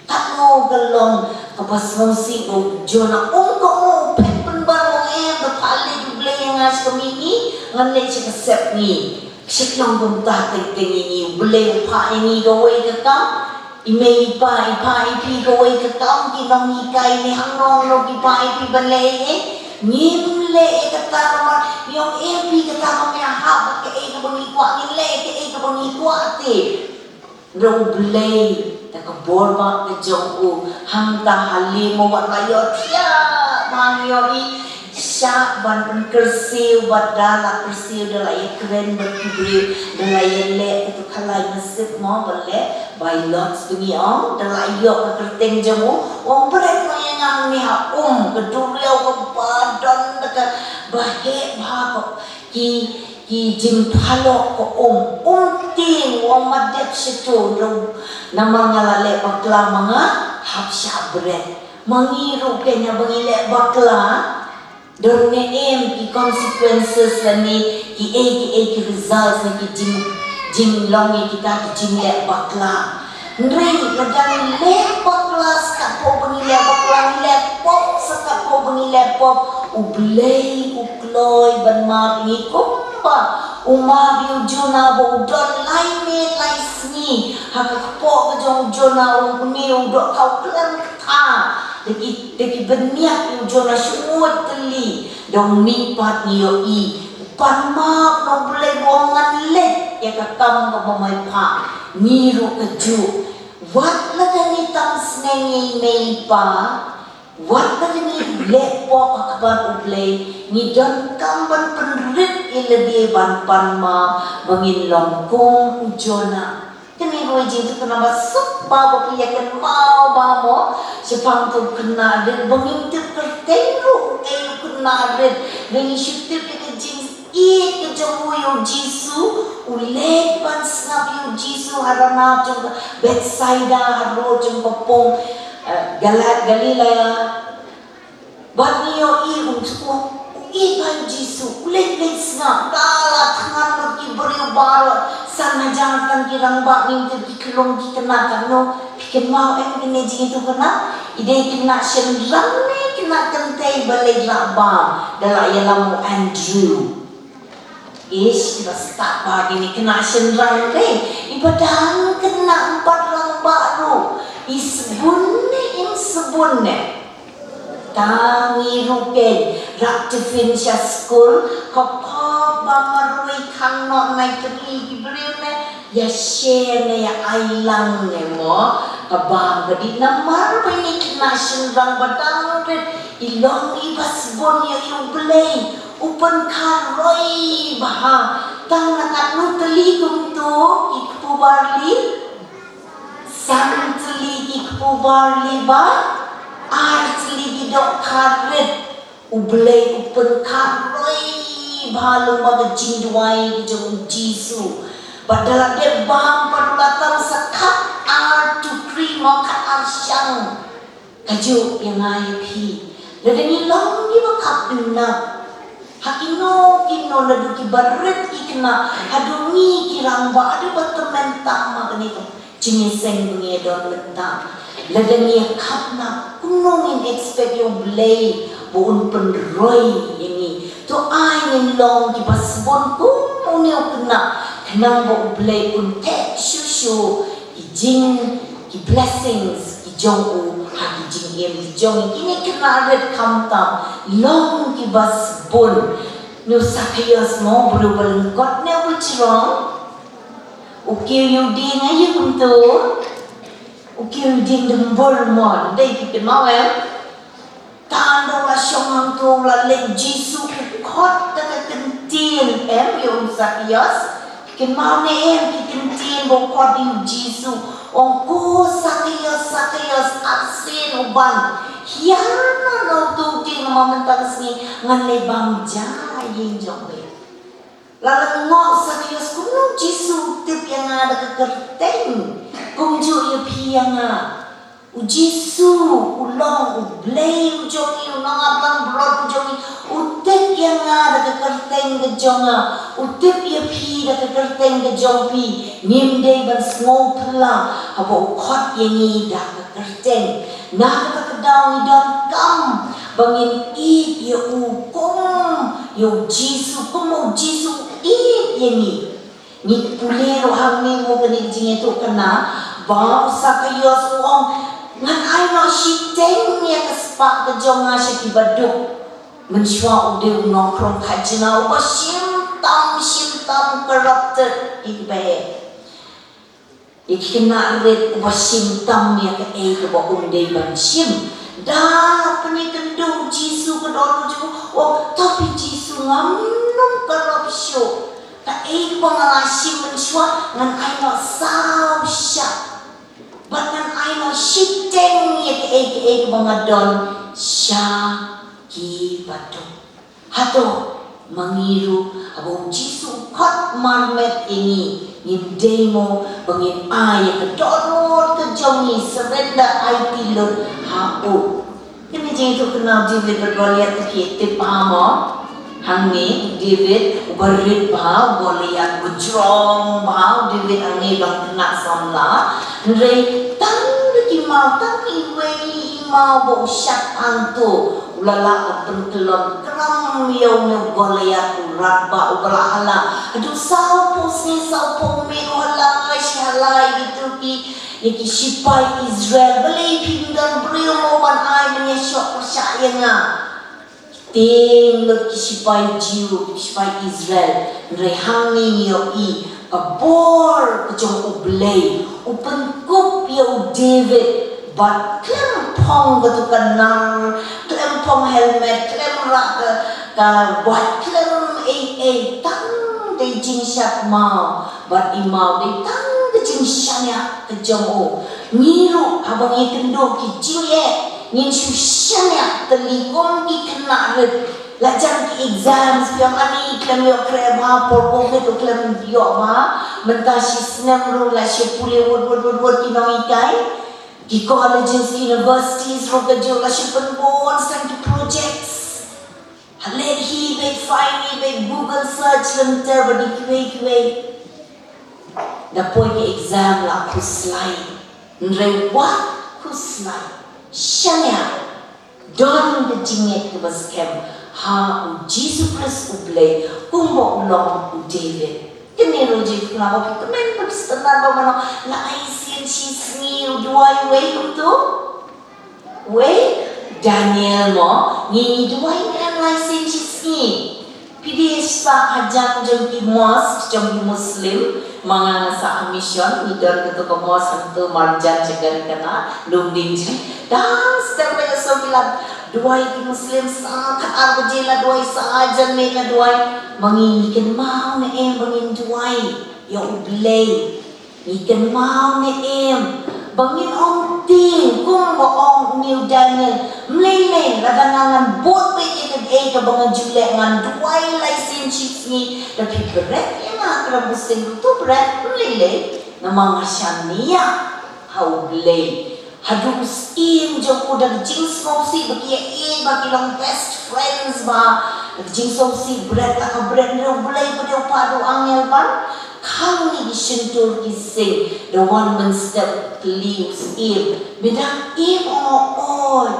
Katno ka long kaba sngewsih ba u Jonah um ka um, u phet pynban, u ong em, da phah leit U Blei ïa nga sha ka mihngi, ngan leit sha ka sepngi. Ka shlong kumta teng teng ïa ngi, U Blei u phah ïa ngi kawei ka kam. I mei i pa i phah ïa phi kawei ka kam, ki nonghikai ne hangno hangno ki phah ïa phi ban leh ei ei. Ngim leh ei kata namar ngi ong em, phi kata ba ngi hap, kaei kaba ngi kwah ngin leh, kaei kaba ngi kwah te. Hynrei U Blei, da ka bor bak ka jong u, hangta ha limo wat la ïohthiah, ba ngi ïohi, shah ban pynkyrsiew bad da la kyrsiew, da la ïakren bad ki briew, da la ïaleh, kato ka lai nasib mo, ba leh by lots ba ngi ong, da la ïoh ka kyrteng jong u, u ong bret noh ïa nga hangne ha um ka duriaw kaba don Ba heh bha ko ki, ki jingphalok ko um, um tieng, u ong ma dep sha to, namar nga la leh bakla ma nga hap shah bret. Ma ngi ruh keiñ haba ngi leh bakla, don ne em ki consequences lane ki ei ki ei ki results na ki jing, jinglong ïa kita ki jingleh bakla. Hynrei lada ngi leh bakla sa katphew ba ngi leh bakla, ngi leh pop sa katphew ba ngi leh pop, U Blei u kloi ban map ïa ngi kumba u map ïa u Jonah ba u don lai miet lai sngi ha ka kpoh ka jong u Jonah, u ong une u dohkha u khlem kata. Da ki, da ki bniat ïa u Jonah, shu ngut tylli, da u mihpat ngi ïohi u pan map na U Blei, u ong ngan leit ïa ka kam kaba me phah. Ngi ruh kajuh, wat lada ngi tang sneng ïa i mei i pa, wat lada ngi leh pop ha khmat U Blei, ngi donkam ban pynrit ïa lade ban pan map ba ngin long kum u Jonah. Kane ruh i jingïathuhkhana ba suk ba, ba phi ïakynmaw ba mo shaphang u khynnah rit, ba ngim tip kyrteng ruh uei u khynnah rit. Ba ngi shu tip ïa ka jingïeit ka jong u ïa u Jisu. U leit ban sngap ïa u Jisu ha ranab jong ka Bethsaida, ha rud jong ka pung, eh, Gala-, Galilea. Bad ngi ïohi u, u, u ïeit bha ïa u Jisu, u leit, leit sngap, ka la thngan lut ki briew baroh, san hajar tang ki rangbah, ngim tip ki khyllung ki khynnah katno. Phi kynmaw em kine jingïathuhkhana? I dei khynnah shynrang ne khynnah kynthei ba leit rah bam, da la ïalam u Andrew. Ish, ba stad ba kine khynnah shynrang te. I ba dang khynnah, em pat rangbah ruh. I sbun ne im sbun ne? Tang i ruh keiñ, rah tiffin sha skul, ka pop ba marwei khang noh, nai tylli ki briew ne ïa share ne ïa ai lang ne mo. Ka bam ka dih namar ba ine i khynnah shynrang ba dang rit i long i ba sbun ïa U Blei. U pynkha roi bha. Tang na katno tylli kumto ki kpu barli? San tylli ki kpu barli bad ar tylli ki dohkha rit. U Blei u pynkha roi bha lyngba ka jingduwai ka jong u Jisu. Bad da la dep bam pat u la tang sa khat ar tukri mo, khat ar shang. Kajuh ïa nga ïa phi, lada ngi long kiba khapnap ha kino kino, naduh kiba rit ki khynnah haduh ngi ki rangbah, haduh ba tymmen tam ha kane ka jingïaseng ba ngi don mynta. Lada ngi khapnap, kumno ngin expect ïa U Blei ba un pynroi ïa ngi? To ai ngin long kiba sbun kum une u khynnah, khnang ba U Blei un teh shuh shuh ki jing, ki blessings ki jong u ha ki jingim ki jong ngi. Kine khynnah rit khamtam, long kiba sbun. Une u Sakaios mo, briew ba lyngkot ne uba jrong? U kiew ïa u dieng, ïa kumto. U kiew ïa u dieng, dum bor mo, dei, phi kynmaw em? Tang da u la shong hangto, u la leit Jisu, u khot da ka kyntien, em, ïa u Sakaios. Kynmaw ne em ki kyntien ba u khot ïa u Jisu? Ong, ko Sakaios, Sakaios, arsien u ban. Hiar noh na uto u dieng namar mynta ka sngi ngan leit bam ja ïing jong me. La lyngngoh Sakaios, kumno u Jisu u tip ïa nga da ka kyrteng? Kumjuh ïa phi ïa nga. U Jisu u long U Blei u jong ngi, u nongap langbrot u jong ngi. U tip ïa nga da ka kyrteng ka jong nga. U tip ïa phi da ka kyrteng ka jong phi. Ngim dei ban sngewphylla haba u khot ïa ngi da ka kyrteng. Na kata ka daw ngi donkam ba ngin ïeit ïa u kum ïa u Jisu, kum u Jisu u ïeit ïa ngi. Ngi pule ruh hangne mo kane ka jingïathuhkhana ba u Sakaios u ong, ngan ai noh shiteng ïa ka spah ka jong nga sha ki baduk. Mynshuwa u dei u nongkhrong khajna uba shim tam, shim tam, corrupted, ïa kiba heh. Ïa ki khynnah rit, uba shim tam ïa kaei kaba um dei ban shim. Da la pyni kynduh u Jisu ka dohnud jong u, u ong, to phi Jisu, ngam nym corrupt shuh. Kaei kaba nga la shim mynshuwa ngan ai noh saw shah. Bad ngan ai noh shiteng ïa kaei kaei kaba nga don sha ki baduk. Hato ma ngi ruh, haba u Jisu u khot marmet ïa ngi, ngim dei mo ba ngin ai ïa ka dohnud ka jong ngi, surrender, ai ti lut ha u? Kane jingïathuhkhana u David bad Goliath, phi tip bha mo? Hangne u David uba rit bha, u Goliath uba jrong bha, u David hangne u dang khynnah samla. Hynrei tang da ki maw, tang iwei i maw ba u shad hangto, u la lah ban pynkyllon kram ïa une u Goliath u radbah uba la hala. Haduh sawphew sngi, sawphew miet u hala, shi hala ïa kito ki, ïa ki shipai Israel. Balei phim don briew mo ban ai ban ïashoh pyrshah ïa nga? Tieng lut ki shipai Jiw, ki shipai Israel. Hynrei hangne ngi ïohi ka bor ka jong U Blei u pynkup ïa u David. Bad khlem phong katu ka nar, khlem phong helmet, khlem rah ka, ka wat, khlem ei ei, tang dei jingshad maw bad i maw, dei tang ka jingshaniah ka jong u. Ngi ruh haba ngi kynduh ki jingeh, ngin shu shaniah tylli kum ki khynnah rit. La jan ki exams, phi ong ani khlem ïoh khreh bha, por covid u khlem ïoh bha. Mynta shi snem ruh la shu pule wut wut wut wut ki nonghikai. Ki colleges, ki universities ruh kajuh la shu pynbun san ki projects. Ha leh hi beit, find hi beit, Google search lynter bad kiwei kiwei. Da poi ki exam la khuslai. Hynrei wat khuslai, shaniah, don ka jingngeit kaba skhem ha u Jisu Khrist U Blei, kumba u long u David. Kane ruh jingkhlaiñ ba phi kmen, ba phi sngewtynnat ba mano, la ai sien shi sngi u duwai wei kumto. Wei, Daniel mo, ngi duwai ne em lai sien shi sngi? Phi dei sah hajan jong ki mosque jong ki Muslim, ma nga nga sah ha mission, ngi don katu ka mosque hangto marjan jong ka ri kana, Lumdiengjri. Dang step ba ïa sngewtynnat, duwai ki Muslim, sa khatar baje la duwai, sa hajan miet la duwai. Ma ngi ngi kynmaw ne em ba ngin duwai ïa U Blei? Ngi kynmaw ne em ba ngin ong tieng kumba ong une u Daniel, mlei mlei lada nga ngan bud beit ïa kaei kaba nga ju leh, ngan duwai lai sien shi sngi, da phi bret ïa nga khlem u sien ruh to bret, mlei mlei, namar nga shaniah ha U Blei. Haduh u syiem jong u, da ka jingsngewsih ba ki ïa ïeit ba ki long best friends ba, da ka jingsngewsih bret la ka bret, ne U Blei ba dei u pat u angel ban khang ïa ki shyntur ki sing. Da wan mynstep tylli u syiem, me dang im? Ong, oi,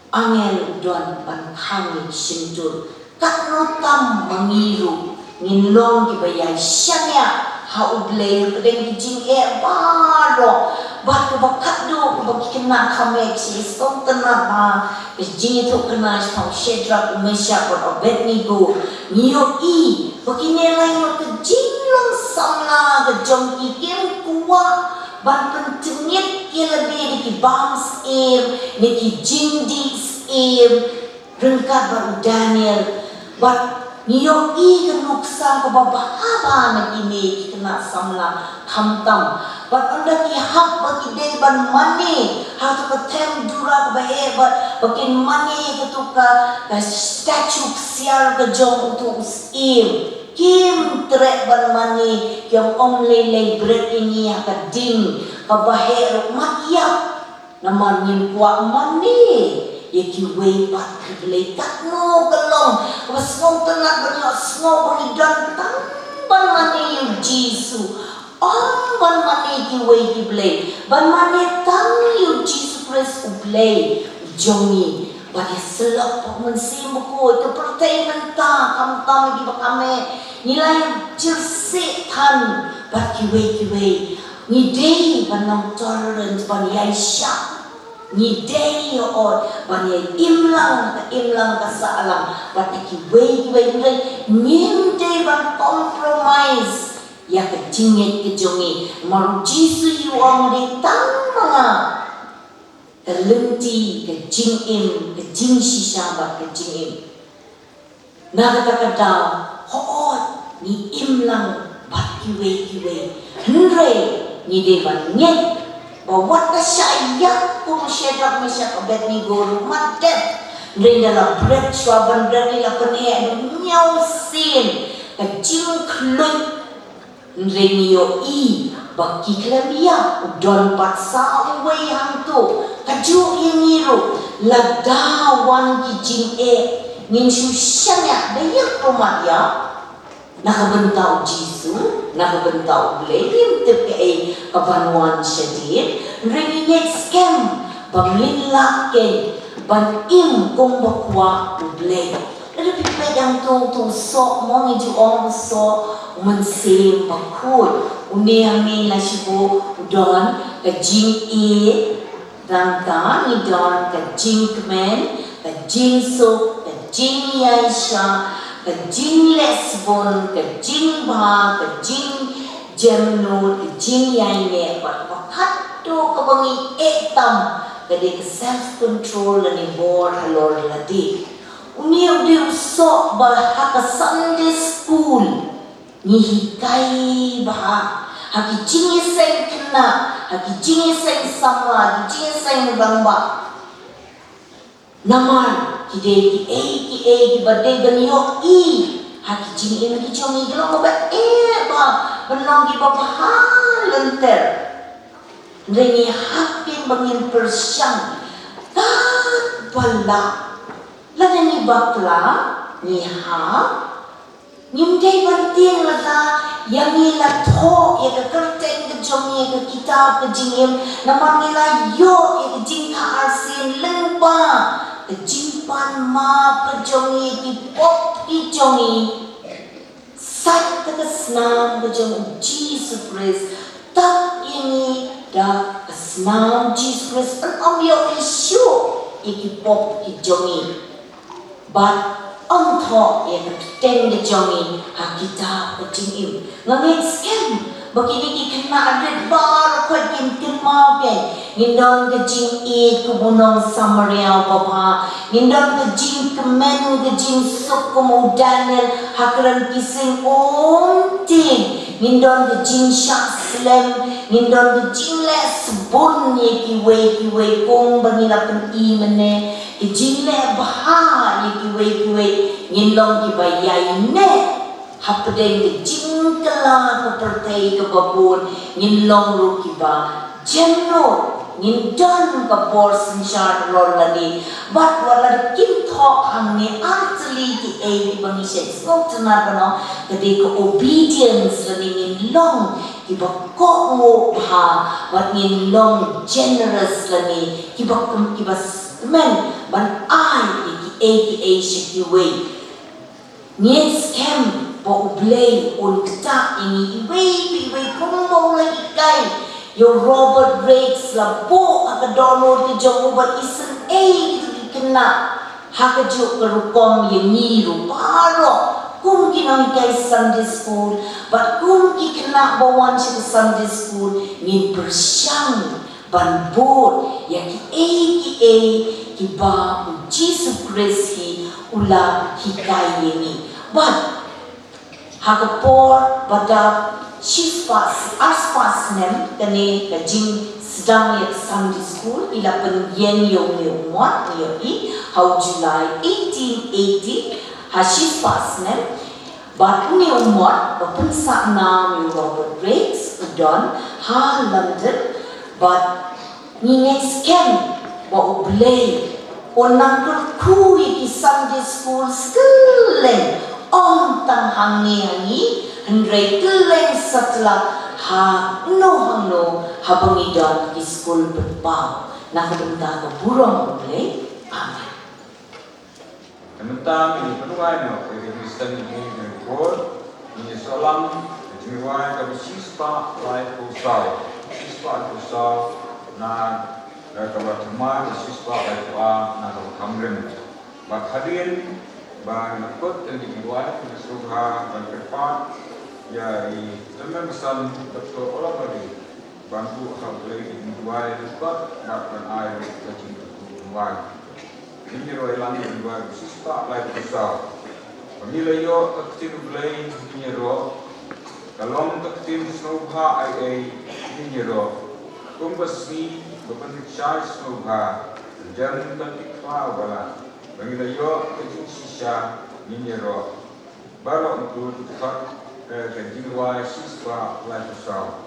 angel u don ban khang ïa ki shyntur. Katno tam ma ngi ruh ngin long kiba ïai shaniah ha U Blei hapdeng ki jingeh baroh. Bad kaba khatduh kaba ki khynnah ka Mem ki sngewtynnat ha ka jingïathuhkhana shaphang u Shadrak, u Meshak bad u Abednego, ngi ïohi ba kine lai ngut ka jinglong samla ka jong ki kim kwah ban pyntngit ïa lade da ki bam syiem ne ki jingdih syiem ryngkat bad u Daniel. Bad ngi ïohi ka nuksa kaba bha bha na kine ki khynnah samla khamtam. Bad ynda ki hap ba ki dei ban mane ha katu ka them dura kaba heh, bad ba kin mane katu ka, ka statue ksiar ka jong utu u syiem, kim treh ban mane. Ki ong, ym lei lei, bret ïa ngi ha ka ding kaba heh ruh mat ïap. Namar ngim kwah mane ïa kiwei pat ki blei. Katno ka long kaba sngewtynnat ban ïohsngew ba ngi don tang ban mane ïa u Jisu. Ym ban mane kiwei ki blei, ban mane tang ïa u Jisu Khrist U Blei u jong ngi. Bad ïa syllok bad u Mynsiem Bakhuid, ka pyrthei mynta khamtam ïa kiba kham eh, ngi la ïa jyrsieh than bad kiwei kiwei. Ngi dei ban long tolerant, ban ïaishah. Ngi dei ïa ot ban ïa imlang, ka imlang ka sahlang bad kiwei kiwei, hynrei ngim dei ban compromise ïa ka jingngeit ka jong ngi. Namar u Jisu u ong, dei tang ma nga ka lynti, ka jingim, ka jingshisha bad ka jingim. Na kata ka daw, hooid, ngi imlang bad kiwei kiwei, hynrei ngi dei ban ngeit ba wat la shah ïap kum u Shadrak, Meshak, Abednego ruh, mat dep. Hynrei da la bret shuwa ban bret ngi la pyneh da hynñiew sien ka jingkhluit. Hynrei ngi ïohi ba ki khlem ïap, u don pat sa uwei hangto. Kajuh ïa ngi ruh, lada wan ki jingeh, ngin shu shaniah da ïap ruh mat ïa. Na ka bynta u Jisu, na ka bynta u Blei, ngim tip kaei kaban wan shadien, hynrei ngi ngeit skhem ba ngin lah keiñ ban im kumba kwah u Blei. Lada phi peit hangto, to u soh, mo, ngi ju ong u soh, u Mynsiem Bakhuid. Une hangne la shu buh u don ka jingïeit, Nangta ngi don ka jingkmen, ka jingsuk, ka jingïaishah, ka jingleh sbun, ka jingbha, ka jingjemnud, ka jingïaineh, bad kaba khatduh kaba ngi eh tam, ka dei ka self control lane bor halor lade. Une u dei u soh ba ha ka Sunday school ngi hikai bha ha ki jingïaseng khynnah, ha ki jingïaseng samla, ha ki jingïaseng rangbah. Namar ki dei kiei kiei kiba dei ban ïohi ha ki jingim ki jong ngi, ki long kaba eh bha ban long kiba bha lynter. Hynrei ngi hap keiñ ba ngin pyrshang katba lah. Lada ngi bakla, ngi hap Ngim dei ban tieng lada ïa ngi la thoh ïa ka kyrteng ka jong ngi ha ka kitab ka jingim, namar ngi la ïoh ïa ka jingtharai sien lyngba ka jingpan map ka jong ngi, ki pop ki jong ngi. Sait da ka snam ka jong u Jisu Khrist, tap ïa ngi da ka snam Jisu Khrist, yn ym ïoh ïa shuh ïa ki pop ki jong ngi. Bad ym thoh ïa ka kyrteng ka jong ngi ha kitab ka jingim. Nga ngeit skhem ba kine ki khynnah rit baroh khoit kin kynmaw keiñ. Ngin don ka jingïeit kum u nong Samaria uba bha. Ngin don ka jingkmen, ka jingsuk kum u Daniel ha kren ki sing um tieng. Ngin don ka jingshah slem. Ngin don ka jingleh sbun ïa kiwei kiwei kum ba ngi la pyni mynne. Ka jingleh bha ïa kiwei kiwei, ngin long kiba ïaineh hapdeng ka jingkylla ka pyrthei kaba bun, ngin long ruh kiba jemnud, ngin don ka bor synshar halor lade. Bad wat la kim thoh hangne ar tylli kiei kiba ngi shait sngewtynnat ban ong, ka dei ka obedience lane ngin long kiba kohnguh bha, bad ngin long generous lane kiba kum kiba kmen ban ai ïa kiei kiei sha kiwei. Ngin skhem ba U Blei un ktah ïa ngi iwei pa iwei kumba u la hikai ïa u Robert Raikes, la buh ha ka dohnud ka jong u ban isynei ïa ki khynnah ha kajuh ka rukom. Ïa ngi ruh baroh kum ki nonghikai Sunday school bad kum ki khynnah ba wan sha ka Sunday school, ngin pyrshang ban bud ïa kiei kiei kiba U Jisu Khrist hi u la hikai ïa ngi. Bad ha ka por ba dap shispah, arspah snem, kane ka jingsdang ïa ka Sunday School i la pynïeng ïa une u mot, ïa i, ha u July eighteen eighty, ha shispah snem. Bad une u mot ba pynsah nam ïa u Robert Raikes u don ha London, bad ngi ngeit skhem ba U Blei un nang kyrkhu ïa ki Sunday schools kylleng, ym tang hangne ha ngi, hynrei kylleng satlak hangno hangno haba ngi don ki skul pynpaw. Na ka bynta ka burom U Blei. Amen. Mynta ngin ïa pynduwai noh ïa ka jingïaseng jong ngi ha kane ka por. Ngin ïa shu lam ka jingduwai kaba shispah laiphew saw. Shispah laiphew saw na kaba thymmai, shispah laiphew ar na kaba kham rim. Bad hadien ba ngin ïa kut ïa ka jingduwai, ngin ïa sngewbha ban kyrpad ïa i Chairman Basan, Doctor Ola Mari, ban buh ha U Blei ka jingduwai lyngkot bad ban ai ruh ka jingkyrkhu jingduwai. Ngin ïaroh ïalam ïa ka jingduwai ba shispah laiphew saw. Ba ngi la ïoh ka ktien U Blei, ngin ïaroh. Ka long ka ktien sngewbha ei ei, ngin ïaroh. Kum ka sngi ba pynshai sngewbha, jan ka tikhlaw ba la. Ba ngi la ïoh ka jingshisha, ngin ïaroh. Baroh ngin khot, eh, ka jingrwai shispah laiphew saw.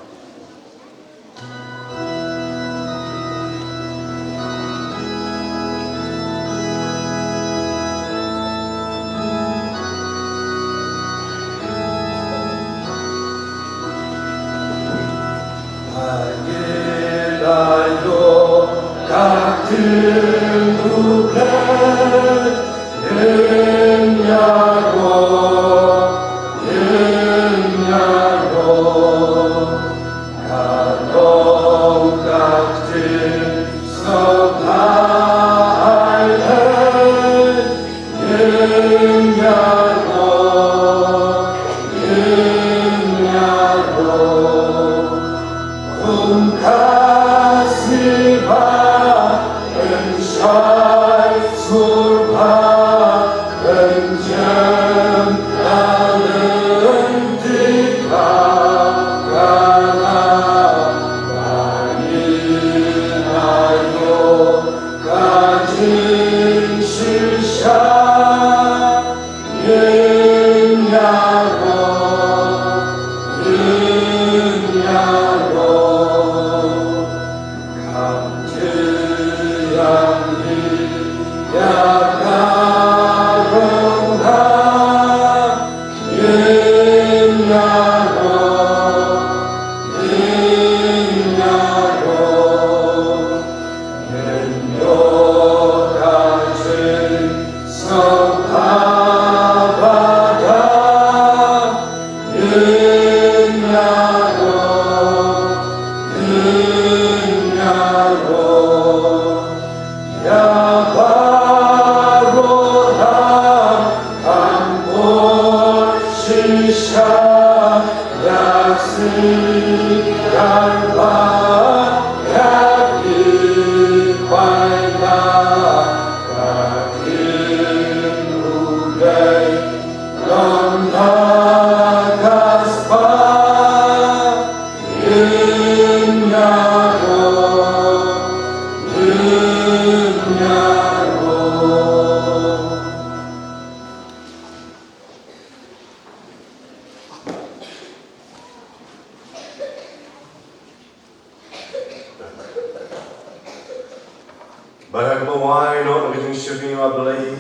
Bad ha kaba wai noh na ka jingshakri, A Blei,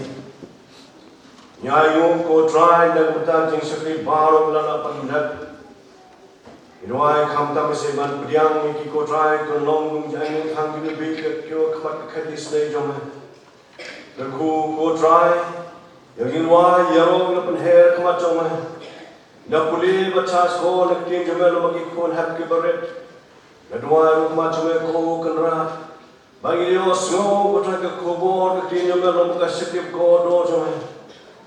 ngi ainguh, ko Trai, na ka bynta ka jingshakri baroh ba la lah ban leh. Ngi duwai khamtam ba sa ban pdiang ïa ki, ko Trai, kin long kum ka jingainguh tang ki ba bieit ha khmat ka khet isynei jong me. Kyrkhu, ko Trai, ïa ka jingduwai ïaroh ngi la pynher ha khmat jong me. Ngi la pule bad shah shkor na ka ktien jong me lyngba ki khun hep ki barit. Ngi la duwai ruh ha khmat jong me, ko Kynrad, ba ngin ïohsngew, ko Trai, ka khubor ka ktien jong me lyngba ka shakri kordor jong me.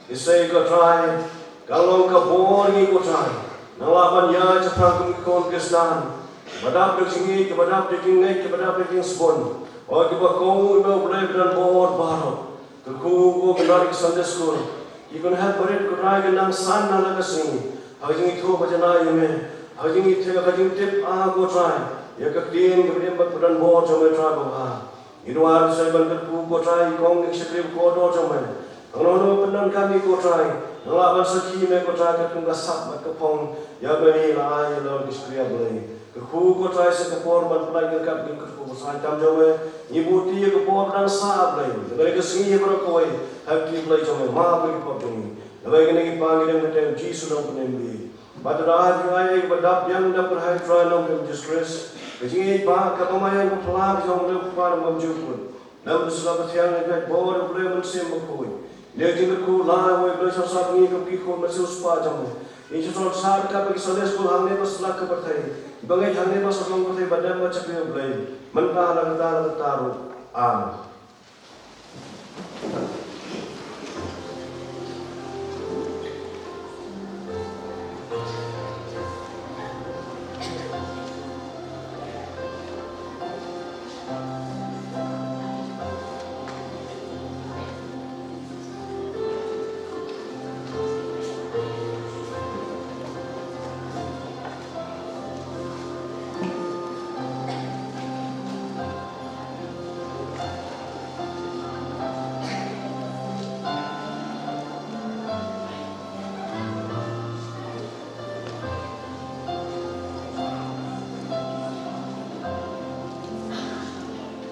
Isynei, ko Trai, kan long ka bor ïa ngi, ko Trai, nang lah ban ïaid shaphrang kum ki khun Khristan kiba dap da ka jingïeit, kiba dap da ka jingngeit, kiba dap da ka jingsbun. O kiba kohnguh ïa me, U Blei ba don bor baroh. Kyrkhu, ko Kynrad, ki Sunday School, ki khun hep barit, ko Trai, kin nang san na la ka sngi ha ka jingithuh ba janai ïa me, ha ka jingithuh, ha ka jingtip, A, ko Trai, ïa ka ktien kaba im bad ba don bor jong me, Trai babha. Ngi duwai ruh sa ban kyrkhu, ko Trai, ïa ki kong ki shakri kordor jong me. Hangno hangno ba pyndonkam ïa ngi, ko Trai, nang lah ban sakhi ïa me, ko Trai, katkum ka sap bad ka phong, ïa ba ngi la ai ïa la ki shakri, A Blei. Kyrkhu, ko Trai, sa ka por ban pynlait ryngkat, ngi kyrkhu ba sa tam jong me. Ngi buh ïa ka por dang sah, A Blei, na ka sngi baroh kawei ha ka kti, Blei jong me, map ïa ki pop jong ngi. Ngi duwai kane, ko Pa, ngi dang kyrteng Jisu Nongpynim. Bad to da ha jingaiei ba dap biang dap kyrhai, Trai, Nongpynim Jisu Khrist, ka jingïeit ba kaba ma ïa ka pla ka jong U Blei U Kpa Uba Bymjukut, lem bad U Mynsiem Bakhuid, lem bad U Blei Mynsiem Bakhuid. Ngi kyrkhu, la wei Blei, sngewsarong ïa ngi kum ki khun, Mynsiem Bakhuid jong me. Ngi sngewsarong sa ryngkat bad ki Sunday School hangne bad satlak ka pyrthei, kiba ngeit hangne bad satlak ka pyrthei, ba dem bad shakri, Blei, mynta, naduh mynta, naduh mynta ruh. Amen.